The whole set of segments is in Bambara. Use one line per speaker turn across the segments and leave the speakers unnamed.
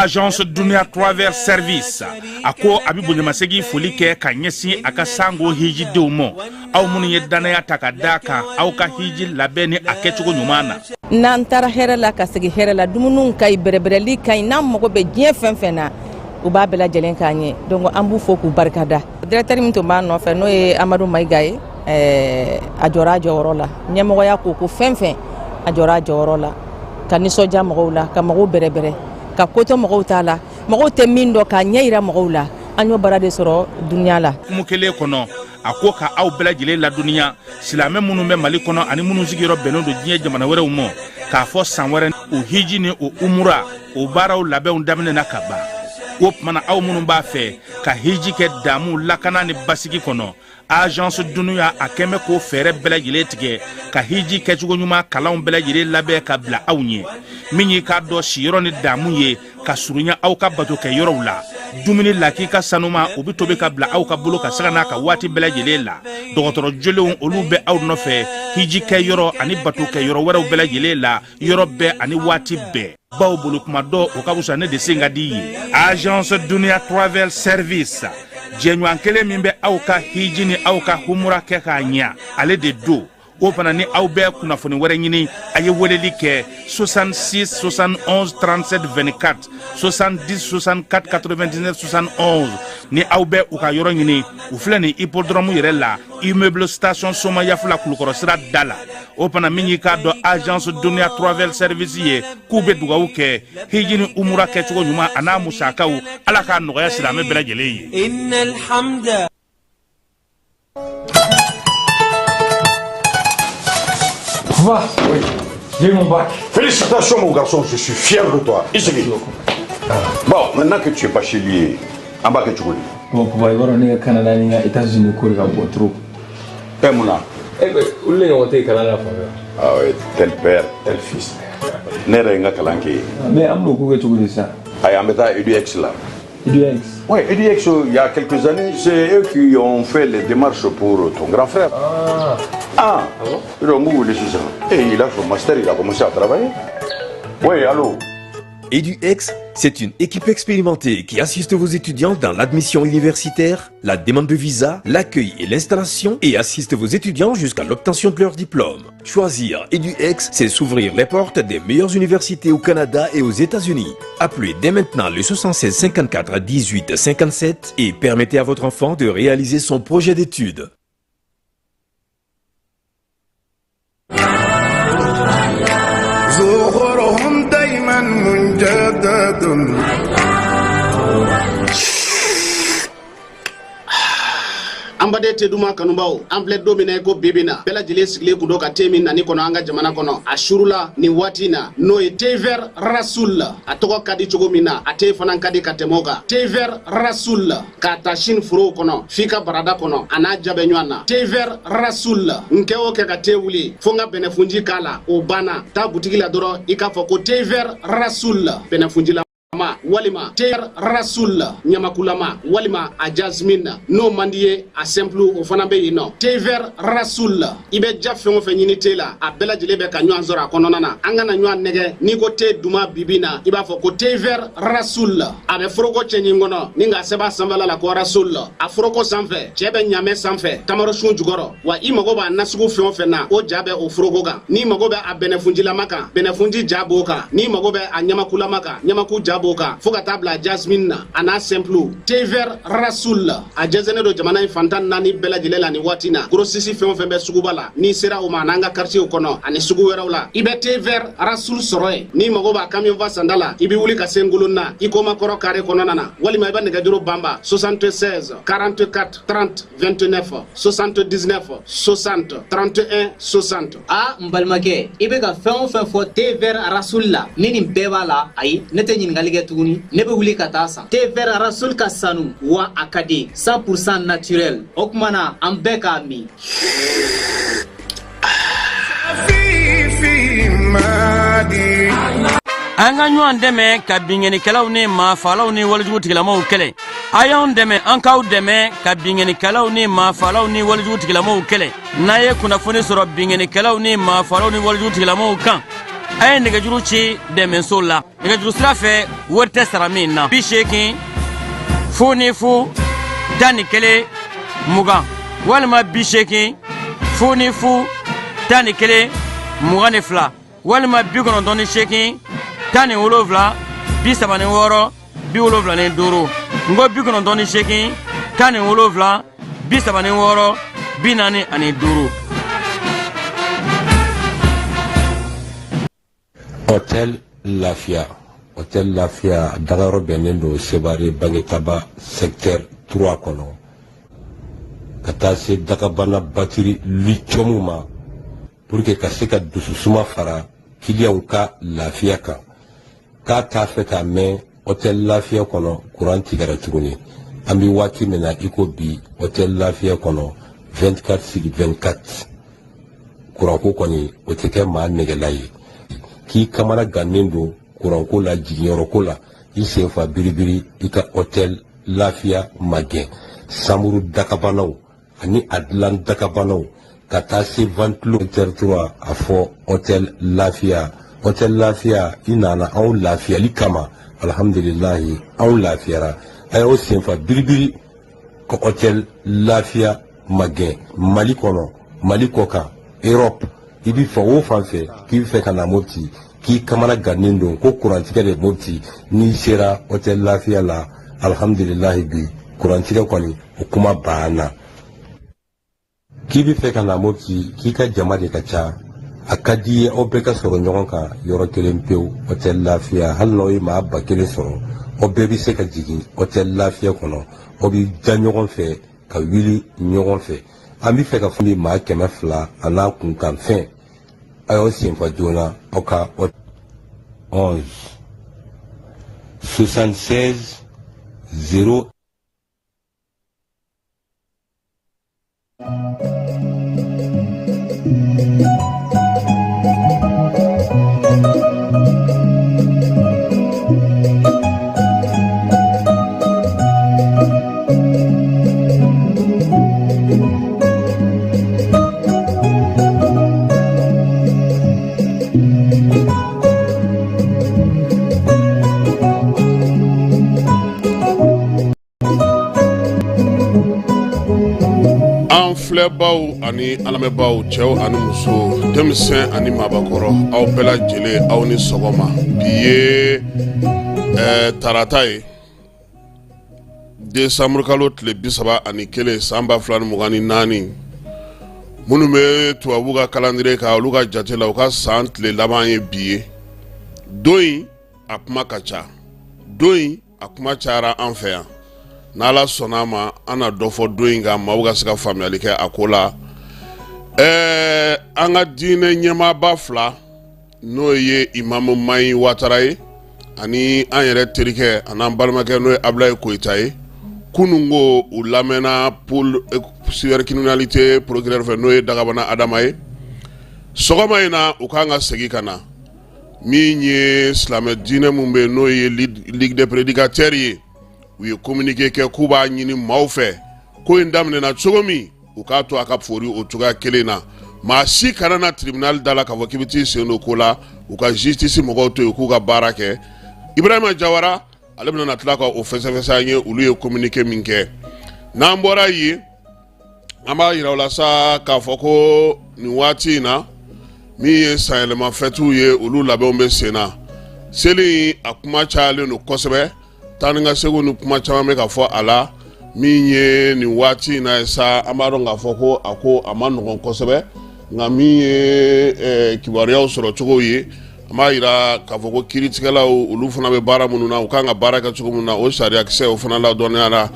Agence Dunia Travel Service a ko a bɛ bonyamasegin foli kɛ ka ɲɛsin a ka sango hijidenw ma, aw minnu ye dannaya ta ka d'a kan aw ka hiji labɛn ni a kɛcogo ɲuman na.
N'an taara hɛrɛ la ka segin hɛrɛ la, dumuniw ka ɲi, bɛrɛbɛrɛli ka ɲi, n'an mago bɛ diɲɛ fɛn fɛn na, u b'a bɛɛ lajɛlen k'an ye. Donc an b'u fo k'u barikada. Directeur min tun b'a nɔfɛ, n'o ye Amadu Mayiga ye, a jɔra a jɔyɔrɔ la. Ɲɛmɔgɔya ko ko fɛn fɛn, a jɔra a jɔyɔrɔ la ka nisɔndiya mɔgɔw la, ka mɔgɔw bɛrɛbɛrɛ, ka kotɔ mɔgɔw t'a la, mɔgɔw tɛ min dɔn k'a ɲɛ yira mɔgɔw la. An y'o baara de sɔrɔ dunuya la.
Kumu kelen kɔnɔ, a ko ka aw bɛɛ lajɛlen ladɔnniya, silamɛ minnu bɛ Mali kɔnɔ ani minnu sigiyɔrɔ bɛnnen don diɲɛ jamana wɛrɛw ma, k'a fɔ san wɛrɛ o hiji ni o umura o baaraw labɛnw daminɛna ka ban. O tuma na, aw minnu b'a fɛ ka hiji kɛ damu, lakana ni basigi kɔnɔ, Agence Dunuya a kɛn bɛ k'o fɛɛrɛ bɛɛ lajɛlen tigɛ ka hiji kɛcogo ɲuman kalanw bɛɛ lajɛlen labɛn ka bila aw ɲɛ. Min y'i k'a dɔn siyɔrɔ ni damu ye ka surunya aw ka bato kɛ yɔrɔw la, dumuni lakika sanuma, o bɛ tobi ka bila aw ka bolo ka sanga n'a ka waati bɛɛ lajɛlen la. Dɔgɔtɔrɔ jolenw, olu bɛ aw nɔfɛ hiji kɛ yɔrɔ ani bato kɛ yɔrɔ wɛrɛw bɛɛ lajɛlen la, yɔrɔ bɛɛ ani waati bɛɛ. Baw bolo kuma dɔ o ka fisa ne de sen ka di ye. Agence Dunia Travel Service, jɛɲɔgɔn kelen min bɛ aw ka hiji ni aw ka humura kɛ k'a ɲa, ale de don. O fana ni aw bɛ kunnafoni wɛrɛ ɲini, a ye weleli kɛ 66 71 37 24, 70 64 99 71. Ni aw bɛ u ka yɔrɔ ɲini, u filɛ nin hippodrome yɛrɛ la, immeuble station Somayafula, Kulukɔrɔ sira da la. O fana, min y'i k'a dɔn Agence Dunia Travel Service ye, k'u bɛ dugawu kɛ hiji ni umura kɛcogo ɲuman a n'a musakaw, Ala k'a nɔgɔya silamɛ bɛɛ lajɛlen ye.
Papa, oui, j'ai eu mon bac.
Félicitations mon garçon, je suis fier de toi. I Bon, maintenant que tu es bachelier, an b'a kɛ cogo di?
Bon papa, i b'a dɔn ne ka Canada ni n ka États-Unis ko de ka bon trop.
Eh, mun na?
Eh ben, olu de ɲɔgɔn tɛ yen kalan na fan fɛ.
Ah ouais, tel père, tel fils. Ne yɛrɛ ye n ka kalan kɛ yen.
Mais an bɛn'o ko kɛ cogo di sisan?
Ayi, an bɛ taa EDUX la.
EDUX?
Oui, EDUX, il y a quelques années, c'est eux qui ont fait les démarches pour ton grand frère.
Ah.
Ah,
Ah bon?
Ils ont wele sisan. Et il a son master, il a commencé à travailler. Oui, allô?
EduX, c'est une équipe expérimentée qui assiste vos étudiants dans l'admission universitaire, la demande de visa, l'accueil et l'installation et assiste vos étudiants jusqu'à l'obtention de leur diplôme. Choisir EduX, c'est s'ouvrir les portes des meilleures universités au Canada et aux États-Unis. Appelez dès maintenant le 76 54 18 57 et permettez à votre enfant de réaliser son projet d'études.
ظهورهم دايما مجدد.
An baden te duman kanubaw, an filɛ don min na i ko bibi na, bɛɛ lajɛlen sigilen kun don ka te min nani kɔnɔ an ka jamana kɔnɔ a surula nin waati na, n'o ye thé vert Rasoul. A tɔgɔ ka di cogo min na, a te fana ka di ka tɛmɛ o kan. Thé vert Rasoul, k'a ta Chine forow kɔnɔ f'i ka barada kɔnɔ, a n'a ja bɛ ɲɔgɔn na. Thé vert Rasoul, n kɛ o kɛ ka te wuli fo n ka bɛnɛfunji k'a la, o banna. Taa butigi la dɔrɔn, i k'a fɔ ko thé vert Rasoul bɛnɛfunji la ma, walima thé Rasoul ɲamakulama, walima a jasmine. N'o man di ye, a simple, o fana bɛ yen nɔ. Thé vert Rasoul, i bɛ ja fɛn o fɛn ɲini te la, a bɛɛ lajɛlen bɛ ka ɲɔgɔn sɔrɔ a kɔnɔna na. An kana ɲɔgɔn nɛgɛ, n'i ko te duman bibi na, i b'a fɔ ko thé vert Rasoul. A bɛ foroko cɛɲi kɔnɔ ni k'a sɛbɛn a sanfɛla la ko Rasoul. A foroko sanfɛ, cɛ bɛ ɲamɛ sanfɛ, tamarosun jukɔrɔ. Wa i mago b'a nasugu fɛn o fɛn na, o ja bɛ o foroko kan. N'i mago bɛ a bɛnɛfunjilama kan, bɛnɛfunji ja b'o kan. N'i mago bɛ a ɲamakulama kan, ɲamaku ja b'o kan, fo ka taa bila jasmine na, a n'a simple. Thé vert Rasoul, a jɛnsɛnnen don jamana in fan 14 bɛɛ lajɛlen la nin waati na. Grossiste fɛn o fɛn bɛ suguba la, n'i sera o ma, n'an ka quartier kɔnɔ ani sugu wɛrɛw la, i bɛ thé vert Rasoul sɔrɔ yen. N'i mago b'a camion fa sanda la, i bɛ wuli ka se Ngolon na, i koma kɔrɔ carré kɔnɔna na, walima i bɛ nɛgɛjuru banba 76 44 30 29, 79 60 31 60.
A n balimakɛ, i bɛ ka fɛn o fɛn fɔ thé vert Rasoul la, ni nin bɛɛ b'a la, ayi, ne tɛ ɲininkali kɛ tuguni, ne bɛ wuli ka taa san. Thé vert Rasoul ka sanu wa a ka di, 100% naturel. O tuma na an bɛɛ k'a min.
An ka ɲɔgɔn dɛmɛ ka binkannikɛlaw ni maafaalaw ni walejugu tigilamaw kɛlɛ. A y'anw dɛmɛ, an k'aw dɛmɛ ka binkannikɛlaw ni maafaalaw ni walejugu tigilamaw kɛlɛ. N'a ye kunnafoni sɔrɔ binkannikɛlaw ni maafaalaw ni walejugu tigilamaw kan, A ye nɛgɛjuru ci dɛmɛso la nɛgɛjuru sira fɛ, wari tɛ sara min na: 80 00 11 20 walima 80 00 11 22 walima 98 17 36 75. N ko 98 17 36 45.
Hôtel Lafiya, Hôtel Lafiya dagayɔrɔ bɛnnen don Sevare Bagetaba secteur 3 kɔnɔ, ka taa se dagabana batiri lithium ma pour que ka se ka dususuma fara kiliyanw ka lafiya kan. K'a t'a fɛ k'a mɛn Hôtel Lafiya kɔnɔ kuran tigɛra tuguni. An bɛ waati min na i ko bi, Hôtel Lafiya kɔnɔ 24 sur 24, kuranko kɔni o tɛ kɛ maa nɛgɛla ye. K'i kamana gannen don kuranko la, jiginyɔrɔko la, i sen fa biribiri, i ka Hôtel Lafiya magɛn. Samuru dakabanaw ani a dilan dakabanaw ka taa se ventilo secteur 3, a fɔ Hôtel Lafiya. Hôtel Lafiya, i nana anw lafiyali kama, alhamdulilahi, anw lafiyara. A y'aw senfa biribiri ka Hôtel Lafiya magɛn. Mali kɔnɔ, Mali kɔ kan, Europe, i bɛ fɛ o fan fɛ k'i bɛ fɛ ka na Mopti, k'i kamana gannen don ko kurantigɛ de Mopti, n'i sera Hôtel Lafiya la, alhamdulilahi, bi kurantigɛ kɔni o kuma banna. K'i bɛ fɛ ka na Mopti, k'i ka jama de ka ca, a ka di i ye aw bɛɛ ka sɔrɔ ɲɔgɔn kan yɔrɔ kelen pewu, Hôtel Lafiya, hali n'aw ye maa 1000 sɔrɔ, aw bɛɛ bɛ se ka jigin Hôtel Lafiya kɔnɔ, aw bɛ da ɲɔgɔn fɛ ka wuli ɲɔgɔn fɛ. An bɛ fɛ ka fɔ maa 200 a n'a kunkanfɛn, a y'aw senfa joona aw ka 11 76 0.
An filɛbaw ani an lamɛnbaaw, cɛw ani muso, denmisɛn ani maabakɔrɔ, aw bɛɛ lajɛlen, aw ni sɔgɔma. Bi ye tarata ye, desanburukalo tile 31, san 2024. Minnu bɛ tubabu ka calendrier kan, olu ka jate la, u ka san tile laban ye bi ye. Don in a kuma ka ca, don in a kuma cayara an fɛ yan. N'Ala sɔnna a ma, an na dɔ fɔ don in kan, maaw ka se ka faamuyali kɛ a ko la. An ka diinɛ ɲɛmaaba fila, n'o ye Imamu Mayi Watara ye ani an yɛrɛ terikɛ an'an balimakɛ, n'o ye Abulayi Koyita ye, kunun ko u lamɛnna pôle cybercriminalité procureur fɛ, n'o ye Dagabana Adama ye. Sɔgɔma in na, u kan ka segin ka na. Min ye silamɛ diinɛ min bɛ yen, n'o ye Ligue des prédicateurs ye, u ye communiqué kɛ k'u b'a ɲini maaw fɛ, ko in daminɛna cogo min, u k'a to a ka fori o cogoya kelen na. Maa si kana na tribunal da la k'a fɔ k'i bɛ t'i sen don ko la. U ka justice mɔgɔw to yen k'u ka baara kɛ. Ibrahima Jawara, ale bɛna na tila ka o fɛsɛfɛsɛ an ye, olu ye communiqué min kɛ. N'an bɔra yen, an b'a yira u la sa k'a fɔ ko nin waati in na, min ye sanyɛlɛma fɛtiw ye, olu labɛnw bɛ sen na. Seli in a kuma cayalen don kosɛbɛ, taa ni ka seginw ni kuma caman bɛ ka fɔ a la. Min ye nin waati in na ye sa, an b'a dɔn k'a fɔ ko a ko a ma nɔgɔn kosɛbɛ, nka min ye kibaruyaw sɔrɔ cogo ye, an b'a yira k'a fɔ ko kiiritigɛlaw, olu fana bɛ baara minnu na, u kan ka baara kɛ cogo min na, o sariyakisɛ o fana ladɔnniyara.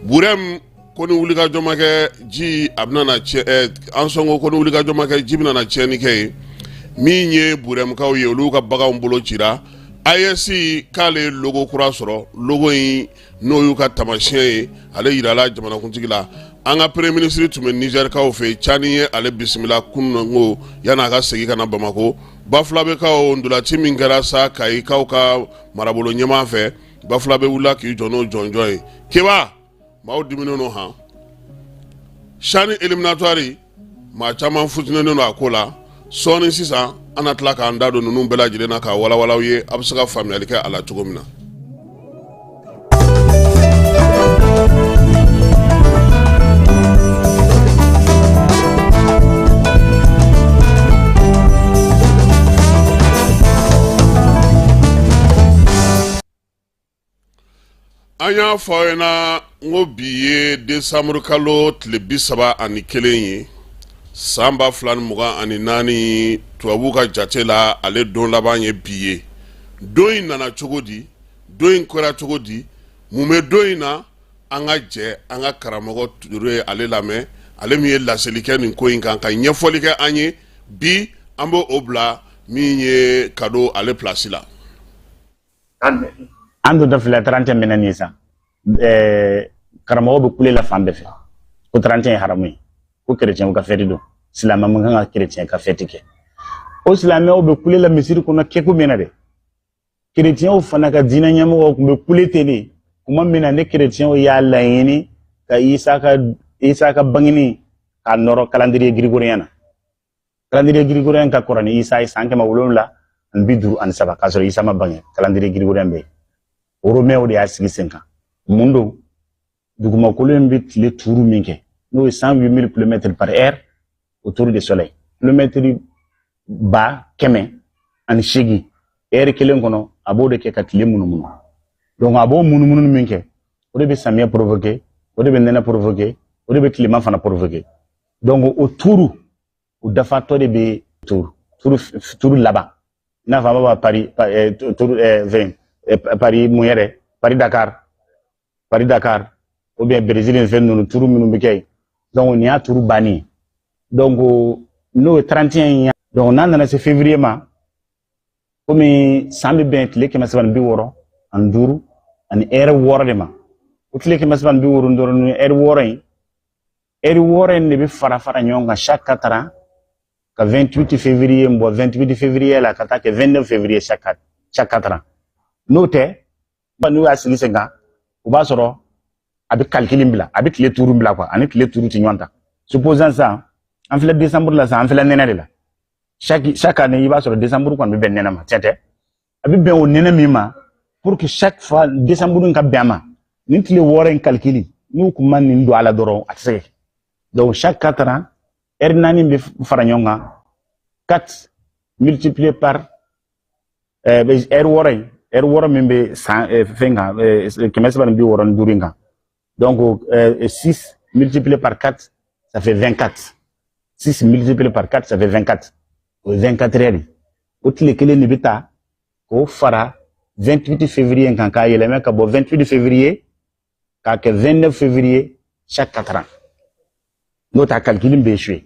Burɛm ko ni wulikajɔ ma kɛ, ji a bɛna na Ansɔngo ko ni wulikajɔ ma kɛ, ji bɛna na tiɲɛni kɛ yen. Min ye Burɛmukaw ye, olu ka baganw bolo cira. AES k'ale ye logo kura sɔrɔ, logo in n'o y'u ka taamasiyɛn ye, ale yirala jamanakuntigi la. An ka premier ministre tun bɛ Nizɛrikaw fɛ yen, Cani ye ale bisimila kununko yan'a ka segin ka na Bamakɔ. Bafulabɛkaw, ntolaci min kɛra sa Kayikaw ka marabolo ɲɛmaa fɛ, Bafulabɛ wulila k'i jɔ n'o jɔnjɔn ye. Keba, maaw diminen don han. CHAN éliminatoire, maa caman futinɛnen don a ko la. Sɔɔni sisan an na tila k'an da don ninnu bɛɛ lajɛlen na k'a walawala aw ye, a bɛ se ka faamuyali kɛ a la cogo min na. An y'a fɔ aw ɲɛna n ko bi ye desanburu kalo tile 31 ye san 2024 tubabu ka jate la, ale don laban ye bi ye. Don in nana cogo di? Don in kɛra cogo di? Mun bɛ don in na? An ka jɛ an ka karamɔgɔ Ture ale lamɛn, ale min ye laseli kɛ nin ko in kan ka ɲɛfɔli kɛ an ye bi. An b'o o bila min ye kado ale pilasi la.
An dontɔ filɛ 31 minɛ nin san, karamɔgɔ bɛ kule la fan bɛɛ fɛ ko 31 ye haramu ye, ko kerecɛnw ka fɛti don, silamɛ man kan ka kerecɛn ka fɛti kɛ. O silamɛw bɛ kule la misiri kɔnɔ kɛko min na dɛ, kerecɛnw fana ka diinɛ ɲɛmɔgɔw tun bɛ kule ten de kuma min na ni kerecɛnw y'a laɲini ka Isa ka bangeni k'a nɔrɔ calendrier grégorien na. Calendrier grégorien ka kɔrɔ ni Isa ye san 753, k'a sɔrɔ Isa ma bange. Calendrier grégorien bɛ yen, Romainw de y'a sigi sen kan. Mun don? Dugumakolo in bɛ tile tour min kɛ, n'o ye 108 000 kilomètres par heure autour du soleil, kilomètre 108 000 heure kelen kɔnɔ, a b'o de kɛ ka tile munumunu. Donc a b'o munumunu min kɛ, o de bɛ samiyɛ provoquer, o de bɛ nɛnɛ provoquer, o de bɛ tilema fana provoquer. Donc o tour o dafatɔ de bɛ tour laban, i n'a fɔ an b'a fɔ Paris tour fɛn Paris mun yɛrɛ, Paris Dakar, Paris Dakar ou bien Brésil ni fɛn ninnu, tour minnu bɛ kɛ yen. Donc nin y'a tour bannen ye. Donc n'o ye 31 ye, donc n'a nana se février ma, komi san bɛ bɛn tile 365 ani heure 6 de ma, o tile 365 ni heure 6 in, heure 6 in de bɛ fara fara ɲɔgɔn kan chaque 4 ans ka 28 février bɔ 28 février la ka taa kɛ 29 février chaque 4 ans. N'o tɛ, n'u y'a sigi sen kan, o b'a sɔrɔ a bɛ calcul bila, a bɛ tile tour bila quoi, ani tile tour tɛ ɲɔgɔn ta. Supposons sisan an filɛ décembre la, sisan an filɛ nɛnɛ de la. Chaque année i b'a sɔrɔ décembre kɔni bɛ bɛn nɛnɛ ma, tiɲɛ tɛ? A bɛ bɛn o nɛnɛ min ma, pour que chaque fois décembre in ka bɛn a ma, nin tile 6 in calcul, n'u kun ma nin don a la dɔrɔn, a tɛ se ka kɛ. Donc chaque 4 ans, heure 4 bɛ fara ɲɔgɔn kan, 4 multiplié par heure 6 in, heure 6 min bɛ san fɛn kan, 365 in kan. Donc 6 multiplié par 4, ça fait 24. 6 multiplié par 4, ça fait 24. O ye 24 heures de. O tile kelen de bɛ ta k'o fara 28 février kan, k'a yɛlɛmɛ ka bɔ 28 février k'a kɛ 29 février chaque 4 ans. N'o tɛ, a calcul bɛ échouer.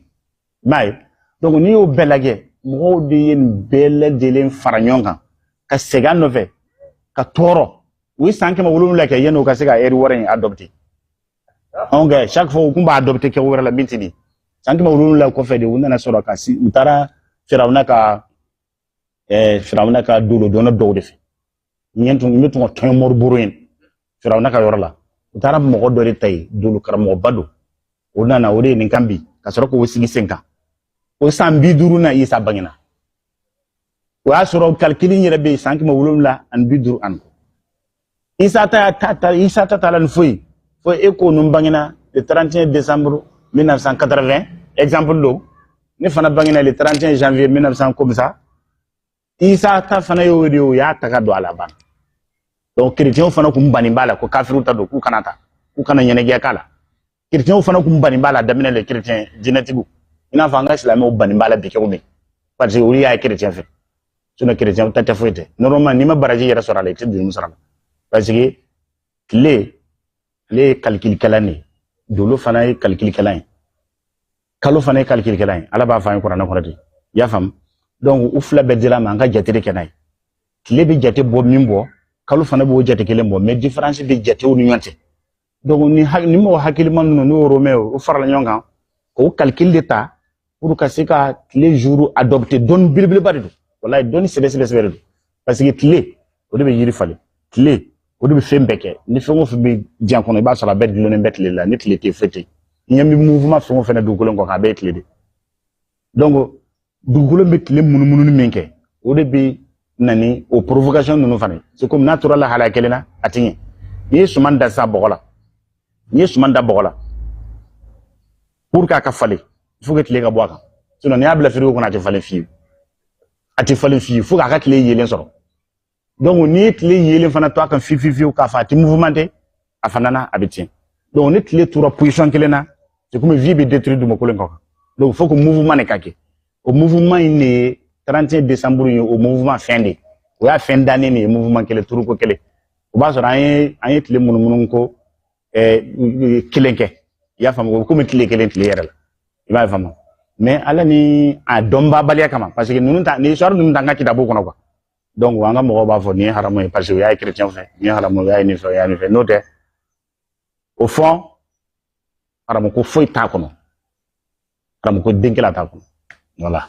I m'a ye? Donc n'i y'o bɛɛ lajɛ, mɔgɔw de ye nin bɛɛ lajɛlen fara ɲɔgɔn kan ka segin a nɔfɛ ka tɔɔrɔ. U ye san 700 kɛ yanni u ka se ka heure 6 in adopter. Anw kɛ chaque fois u kun b'a adopter kɛcogo wɛrɛ la min tɛ nin. San 700 kɔfɛ de, u nana sɔrɔ ka si u taara Firawuna ka dolodɔnna dɔw de fɛ. N tun bɛ tun ka tɔn moriboro ye Firawuna ka yɔrɔ la. U taara mɔgɔ dɔ de ta yen, dolo karamɔgɔba don. O nana, o de ye nin kan bi ka sɔrɔ k'o sigi sen kan. O san 50 na, Isa bangena. O y'a sɔrɔ calcul yɛrɛ bɛ yen san 750 ani kɔ. Isa ta ta Isa ta la ni foyi fo e ko ninnu bangena le 31 décembre 1980, exemple don. Ne fana bangena le 31 janvier 1900 comme ça. Isa ta fana y'o de ye, o y'a ta ka don a la ban. Donc chrétiens fana kun bannen b'a la ko kafiriw ta don, k'u kana ta, k'u kana ɲɛnajɛ k'a la. Chrétiens fana kun bannen b'a la daminɛ la, chrétien diinɛtigiw, i n'a fɔ an ka silamɛw bannen b'a la bi cogo min, parce que olu y'a ye chrétien fɛ. Sinon chrétien ta tɛ foyi tɛ. Normalement n'i ma baraji yɛrɛ sɔrɔ a la, i tɛ jurumu sɔrɔ a la, parce que tile, ale ye calculkɛlan de ye, dolo fana ye calculkɛlan ye, kalo fana ye calculkɛlan ye. Ala b'a fɔ an ye kuranɛ kɔnɔ de, i y'a faamu? Donc u fila bɛɛ dira ma, an ka jate de kɛ n'a ye. Tile bɛ jate bɔ min bɔ, kalo fana b'o jate kelen bɔ, mais différence bɛ jatew ni ɲɔgɔn cɛ. Donc ni mɔgɔ hakilima ninnu, n'o romain, o farala ɲɔgɔn kan k'o calcul de ta pour ka se ka tile jour adopter. Dɔnni belebeleba de don, walayi, dɔnni sɛbɛ sɛbɛ sɛbɛ de don, parce que tile, o de bɛ yiri falen, tile, o de bɛ fɛn bɛɛ kɛ. Ni fɛn o fɛn bɛ diɲɛ kɔnɔ, i b'a sɔrɔ a bɛɛ dulonnen bɛ tile la. Ni tile tɛ, foyi tɛ yen. Ɲɛ bɛ mouvement fɛn o fɛn na dugukolo kɔ kan, a bɛɛ ye tile de. Donc Dugukolo bɛ tile munumununi min kɛ, o de bɛ na ni o provocation ninnu fana ye. C'est comme n'a tora lahalaya kelen na, a tɛ ɲɛ. N'i ye suman da sisan bɔgɔ la, n'i ye suman da bɔgɔ la, pour k'a ka falen, il faut que tile ka bɔ a kan. Sinon n'i y'a bila frigo kɔnɔ, a tɛ falen fiyewu, a tɛ falen fiyewu, fo k'a ka tile yeelen sɔrɔ. Donc n'i ye tile yeelen fana to a kan fiyewu fiyewu k'a fɔ a tɛ mouvementé, a fana na a bɛ tiɲɛ. Donc ni tile tora position kelen na, c'est comme vie bɛ détruire dugumakolo in kɔ kan. Donc il faut que mouvement de ka kɛ. O mouvement in de ye 31 décembre ye, o mouvement fɛn de ye, o y'a fɛn dannen de ye. Mouvement kelen, turuko kelen, o b'a sɔrɔ an ye tile munumunu ko kelen kɛ, i y'a faamu? O bɛ komi tile kelen tile yɛrɛ la, i b'a faamu? Mais ala ni a dɔnbabaliya kama, parce que ninnu ta, nin histoire ninnu t'an ka kitabu kɔnɔ quoi. Donc an ka mɔgɔw b'a fɔ nin ye haramu ye parce que o y'a ye chrétien fɛ, nin ye haramu ye, o y'a ye nin fɛ, o y'a nin fɛ. N'o tɛ, au fond, haramu ko foyi t'a kɔnɔ, haramu ko den kelen t'a kɔnɔ. Voilà,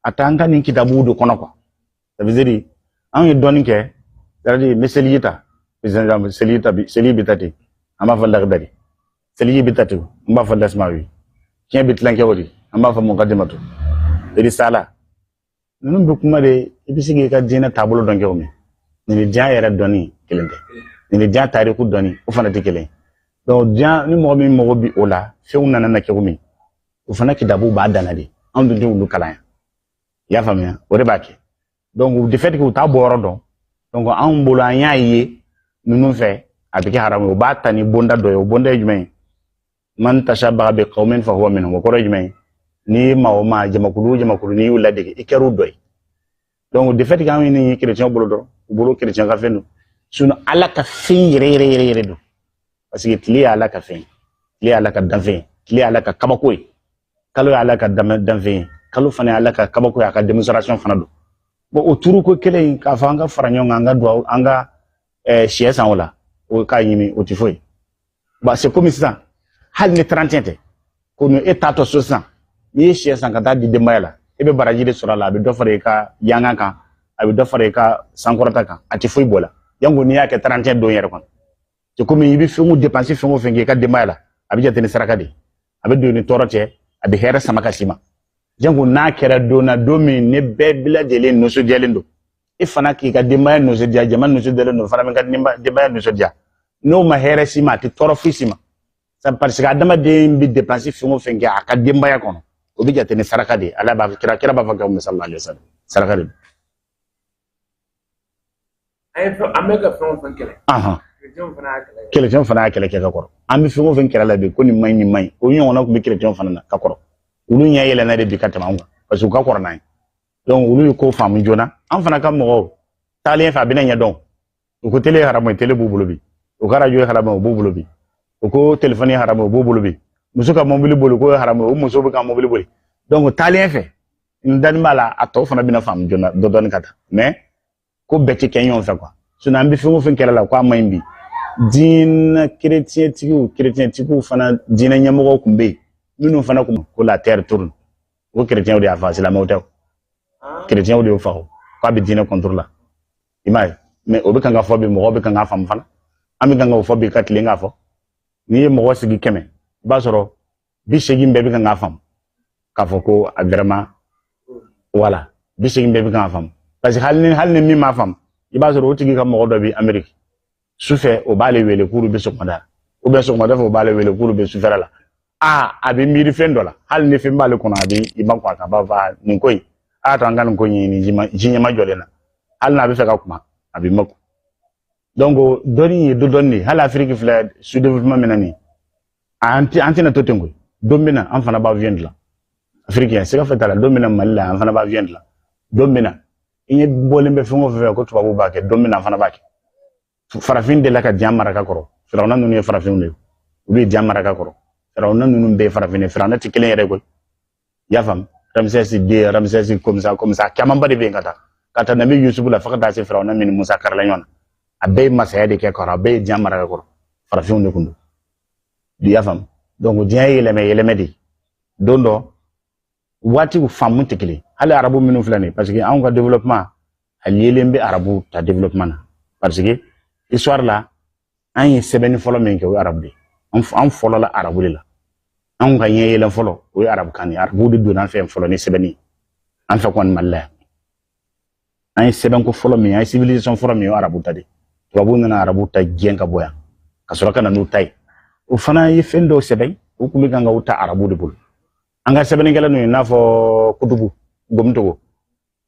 a t'an ka nin kitabuw de kɔnɔ quoi. Ça veut dire anw ye dɔɔnin kɛ, c'est à dire n bɛ seliji ta, par exemple seliji ta bi, seli bɛ ta ten, an b'a fɔ lakidari, seliji bɛ ta ten, an b'a fɔ lasmawi, tiɲɛ bɛ tilan kɛ o de, an b'a fɔ mukadimatu risala. Ninnu bɛ kuma de, i bɛ se k'i ka diinɛ taabolo dɔn kɛ o min nin ni diɲɛ yɛrɛ dɔnni kelen tɛ, nin ni diɲɛ tariku dɔnni o fana tɛ kelen ye. Donc diɲɛ ni mɔgɔ min mago bi o la, fɛnw nana na cogo min, o fana kitabuw b'a danna de, anw dun tɛ olu kalan yan, i y'a faamuya? O de b'a kɛ. Donc de fait que u t'a bɔ yɔrɔ dɔn, donc anw bolo, an y'a ye ninnu fɛ, a bɛ kɛ haramu ye. U b'a ta ni bonda dɔ ye. O bonda ye jumɛn ye? Man tashabbaha bi qawmin fa huwa minhum. O kɔrɔ ye jumɛn ye? N'i ye maa o maa, jamakulu o jamakulu, n'i y'u ladege, i kɛr'u dɔ ye. Donc de fait que anw ye nin ye chrétien bolo dɔrɔn, u bolo chrétien ka fɛn don. Sinon ala ka fɛn yɛrɛ yɛrɛ yɛrɛ yɛrɛ don, parce que tile ye ala ka fɛn ye, tile ye ala ka danfɛn ye, tile ye ala ka kabako ye, kalo ye ala ka danfɛn ye, kalo fana ye ala ka kabako ye, a ka démonstration fana don. Bon, o turuko kelen in, k'a fɔ an ka fara ɲɔgɔn kan, an ka duwawu, an ka sɛ san o la, o k'a ɲimi, o tɛ foyi. Bon, c'est comme sisan, hali ni 31 tɛ ko e taatɔ so sisan, n'i ye sɛ san ka taa di denbaya la, e bɛ baraji de sɔrɔ a la. A bɛ dɔ fara i ka yangan kan, a bɛ dɔ fara i ka sankɔrɔta kan, a tɛ foyi bɔ la. Yango n'i y'a kɛ 31 don yɛrɛ kɔnɔ, c'est comme i bɛ fɛn o dépense, fɛn o fɛn kɛ i ka denbaya la, a bɛ jate ni saraka de ye, a bɛ don ni tɔɔrɔ cɛ, a bɛ hɛrɛ sama ka s'i ma. Jango n'a kɛra don na, don min ne bɛɛ lajɛlen nisɔndiyalen don, e fana k'i ka denbaya nisɔndiya, jama nisɔndiyalen don, fana bɛ ka denbaya nisɔndiya. N'o ma hɛrɛ s'i ma, a tɛ tɔɔrɔ foyi s'i ma, parce que adamaden bɛ dépense fɛn o fɛn kɛ a ka denbaya kɔnɔ, o bɛ jate ni saraka de ye. Ala b'a kira b'a fɔ kɛ sallallahu alaihi wasallam, saraka de don.
An bɛ ka fɛn o fɛn kɛlɛ,
kerecɛnw fana y'a kɛlɛ kɛ ka kɔrɔ. An bɛ fɛn o fɛn kɛlɛ la bi ko nin man ɲi, nin man ɲi, o ɲɔgɔnna tun bɛ kerecɛnw fana na ka kɔrɔ. Olu ɲɛ yɛlɛnna de bi ka tɛmɛ anw kan, parce que u ka kɔrɔ n'an ye. Donc olu ye ko faamu joona. An fana ka mɔgɔw taalen fɛ, a bɛna ɲɛdɔn. U ko télé ye haramu ye, télé b'u bolo bi. U ka radio ye haramu ye, o b'u bolo bi. U ko téléphone ye haramu ye, o b'u bolo bi. Muso ka mobili boli k'o ye haramu ye, o muso bɛ ka mobili boli. Donc taalen fɛ, n dani b'a la, a tɔ fana bɛna faamu joona dɔ dɔɔni ka taa. Mais ko bɛɛ tɛ kɛ ɲɔgɔn fɛ quoi. Sinon an bɛ fɛn o fɛn kɛlɛ la k'a man ɲi bi, diinɛ kerecɛntigiw fana, diinɛ ɲɛmɔgɔw tun bɛ yen minnu fana kun ko la terre tourne. O kerecɛnw de y'a fa, silamɛw tɛ. Kerecɛnw de y'o fa o k'a bɛ diinɛ contre la, i m'a ye? Mais o bɛ kan ka fɔ bi, mɔgɔw bɛ kan k'a faamu fana. An bɛ kan k'o fɔ bi ka tilen k'a fɔ. N'i ye mɔgɔ sigi 100, i b'a sɔrɔ 80 bɛɛ bɛ kan k'a faamu k'a fɔ ko a vraiment, voilà, 80 bɛɛ bɛ kan k'a faamu. Parce que hali ni min m'a faamu, i b'a sɔrɔ o tigi ka mɔgɔ dɔ bɛ Amérique sufɛ, o b'ale wele k'olu bɛ sɔgɔmada, ou bien sɔgɔmada fɛ o b'ale wele k'olu bɛ sufɛla la. Aa, a bɛ miiri fɛn dɔ la, hali ni fɛn b'ale kɔnɔ, a bɛ i ma a kan, a b'a fɔ nin ko in, a y'a to an ka nin ko ɲɛɲini ji ɲɛma jɔlen na. Hali n'a bɛ fɛ ka kuma, a bɛ makun. Donc dɔnni ye dɔ dɔnni de ye. Hali Afiriki filɛ sous développement min na nin ye, an tɛna to ten koyi. Don bɛ na, an fana b'a avion dilan Afiriki yan, siga foyi t'a la. Don bɛ na, Mali la, an fana b'a avion dilan. Don bɛ na, i ɲɛ bɔlen bɛ fɛn o fɛn ko tubabuw b'a kɛ, don bɛ na, an fana b'a kɛ. Farafin delila ka diɲɛ mara ka kɔrɔ. Firawuna ninnu ye farafinw de ye, olu ye diɲɛ mara ka kɔrɔ. Firawuna ninnu bɛɛ ye farafin ye, firawuna tɛ kelen yɛrɛ koyi, i y'a faamu? Ramsès den, Ramsès comme ça comme ça, camanba de bɛ yen ka taa Nabi Yusufu la fo ka taa se firawuna min ni Musa karila ɲɔgɔn na. A bɛɛ ye masaya de kɛ kɔrɔ, a bɛɛ ye diɲɛ mara ka kɔrɔ, farafinw de kun don, i y'a faamu? Donc diɲɛ ye yɛlɛmɛ yɛlɛmɛ de ye. Don dɔ waatiw faamu tɛ kelen. Hali arabu minnu filɛ nin ye, parce que anw ka développement a liélen bɛ arabu ta développement na, parce que histoire la, an ye sɛbɛnni fɔlɔ min kɛ, o ye arabu de ye. An fɔlɔla arabu de la. Anw ka ɲɛ yɛlɛn fɔlɔ, o ye arabukan de ye. Arabuw de donna an fɛ yan fɔlɔ ni sɛbɛnni. An fɛ kɔni Mali la yan, an ye sɛbɛnko fɔlɔ min, an ye civilisation fɔlɔ min ye, o arabu ta de. Tubabuw nana arabu ta gɛn ka bɔ yan, ka sɔrɔ ka na n'u ta ye. O fana ye fɛn dɔw sɛbɛn, u tun bɛ kan ka u ta arabu de bolo. An ka sɛbɛnnikɛla ninnu, i n'a fɔ Kutubu Gomitogo,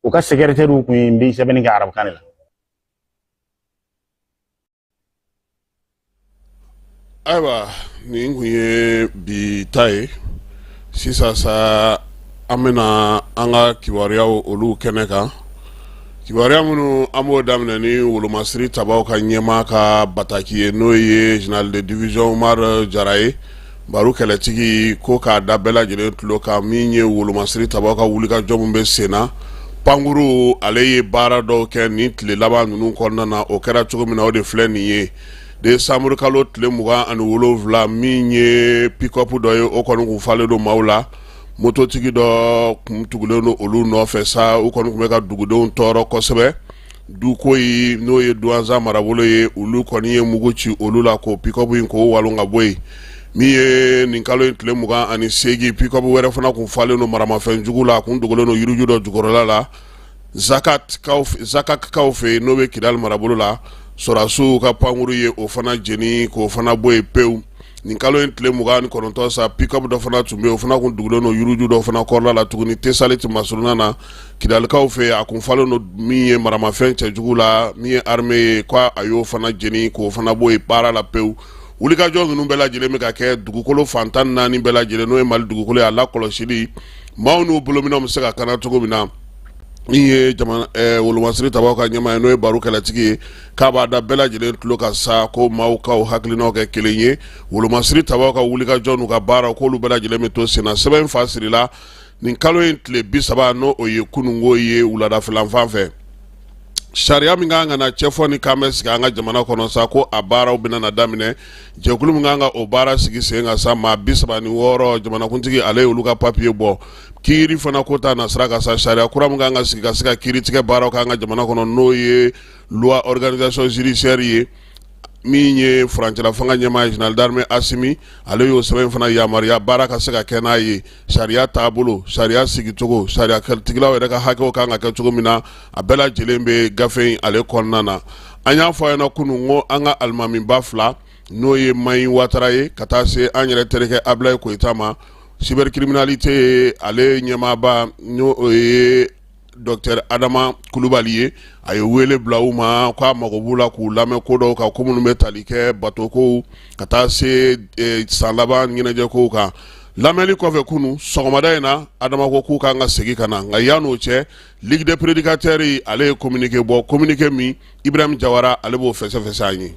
u ka secrétaire tun bɛ sɛbɛnni kɛ arabukan de la.
Ayiwa, nin kun ye bi ta ye. Sisan sa, an bɛna an ka kibaruyaw olu kɛnɛ kan. Kibaruya minnu an b'o daminɛ ni wolomasiri tabaw ka ɲɛmaa ka bataki ye, n'o ye général de division Umar Jara ye. Baro kɛlɛtigi ko k'a da bɛɛ lajɛlen tulo kan, min ye wolomasiri tabaw ka wulikajɔ min bɛ sen na, pankuru ale ye baara dɔw kɛ nin tile laban ninnu kɔnɔna na. O kɛra cogo min na, o de filɛ nin ye. Décembre kalo tile 27, min ye pick-up dɔ ye, o kɔni kun falen don maaw la. Mototigi dɔ kun tugulen don olu nɔfɛ sa. U kɔni tun bɛ ka dugudenw tɔɔrɔ kosɛbɛ. Dukoyi, n'o ye Duwanza marabolo ye, olu kɔni ye mugu ci olu la k'o pick-up in k'o walon ka bɔ yen. Min ye nin kalo in tile 28, pick-up wɛrɛ fana kun falen don maramafɛn jugu la, a kun dogolen don yiriju dɔ jukɔrɔla la Zakakaw fɛ yen, n'o bɛ Kidali marabolo la. Sɔrɔdasiw ka pankuru ye o fana jeni k'o fana bɔ yen pewu. Nin kalo in tile 29 sa, pick-up dɔ fana tun bɛ yen, o fana kun dogolen don yiriju dɔ fana kɔrɔla la tuguni Tesaliti masurunna na, Kidalikaw fɛ yen. A kun falen don min ye maramafɛn cɛjugu la, min ye armée ye, ko a y'o fana jeni k'o fana bɔ yen baara la pewu. Wulikajɔ ninnu bɛɛ lajɛlen bɛ ka kɛ dugukolo fan 14 bɛɛ lajɛlen, n'o ye Mali dugukolo ye, a lakɔlɔsili, maaw n'u bolominɛnw bɛ se ka kana cogo min na. Min ye jamana wolomasiri tabaw ka ɲɛmaa ye, n'o ye baro kɛlɛtigi ye, k'a b'a da bɛɛ lajɛlen tulo kan sa, ko maaw k'aw hakilinaw kɛ kelen ye. Wolomasiri tabaw ka wulikajɔ n'u ka baaraw, k'olu bɛɛ lajɛlen bɛ to senna. Sɛbɛn fa sirila nin kalo in tile 30, n'o o ye kununko ye, wuladafɛlanfan fɛ. Sariya min kan ka na cɛfɔ ni kan bɛ sigi an ka jamana kɔnɔ sa, ko a baaraw bɛna na daminɛ. Jɛkulu min kan ka o baara sigi sen kan sa, maa 36, jamanakuntigi ale ye olu ka papiye bɔ. Kiiri fana ko ta na sira kan sa, sariya kura min kan ka sigi ka se ka kiiri tigɛ baaraw k'an ka jamana kɔnɔ, n'o ye loi organisation judiciaire ye, min ye furancɛla fanga ɲɛmaa général d'armée Asimi, ale y'o sɛbɛn fana yamaruya baara ka se ka kɛ n'a ye. Sariya taabolo, sariya sigicogo, sariya tigilaw yɛrɛ ka hakɛw kan ka kɛ cogo min na, a bɛɛ lajɛlen bɛ gafe in ale kɔnɔna na. An y'a fɔ a ɲɛna kunun ko an ka alimamiba fila, n'o ye Mayi Watara ye, ka taa se an yɛrɛ terikɛ Abilayi Koyita ma, cybercriminalité ale ɲɛmaaba, n'o ye docteur Adama Kulubali ye, a ye wele bila u ma k'a mago b'u la k'u lamɛn ko dɔw kan, ko minnu bɛ tali kɛ batokow ka taa se san laban ɲɛnajɛkow kan. Lamɛnni kɔfɛ kunun sɔgɔmada in na, Adama ko k'u kan ka segin ka na. Nka yan'o cɛ, Ligue des prédicateurs ale ye communiqué bɔ, communiqué min Ibrahim Jawara ale b'o fɛsɛfɛsɛ an ye.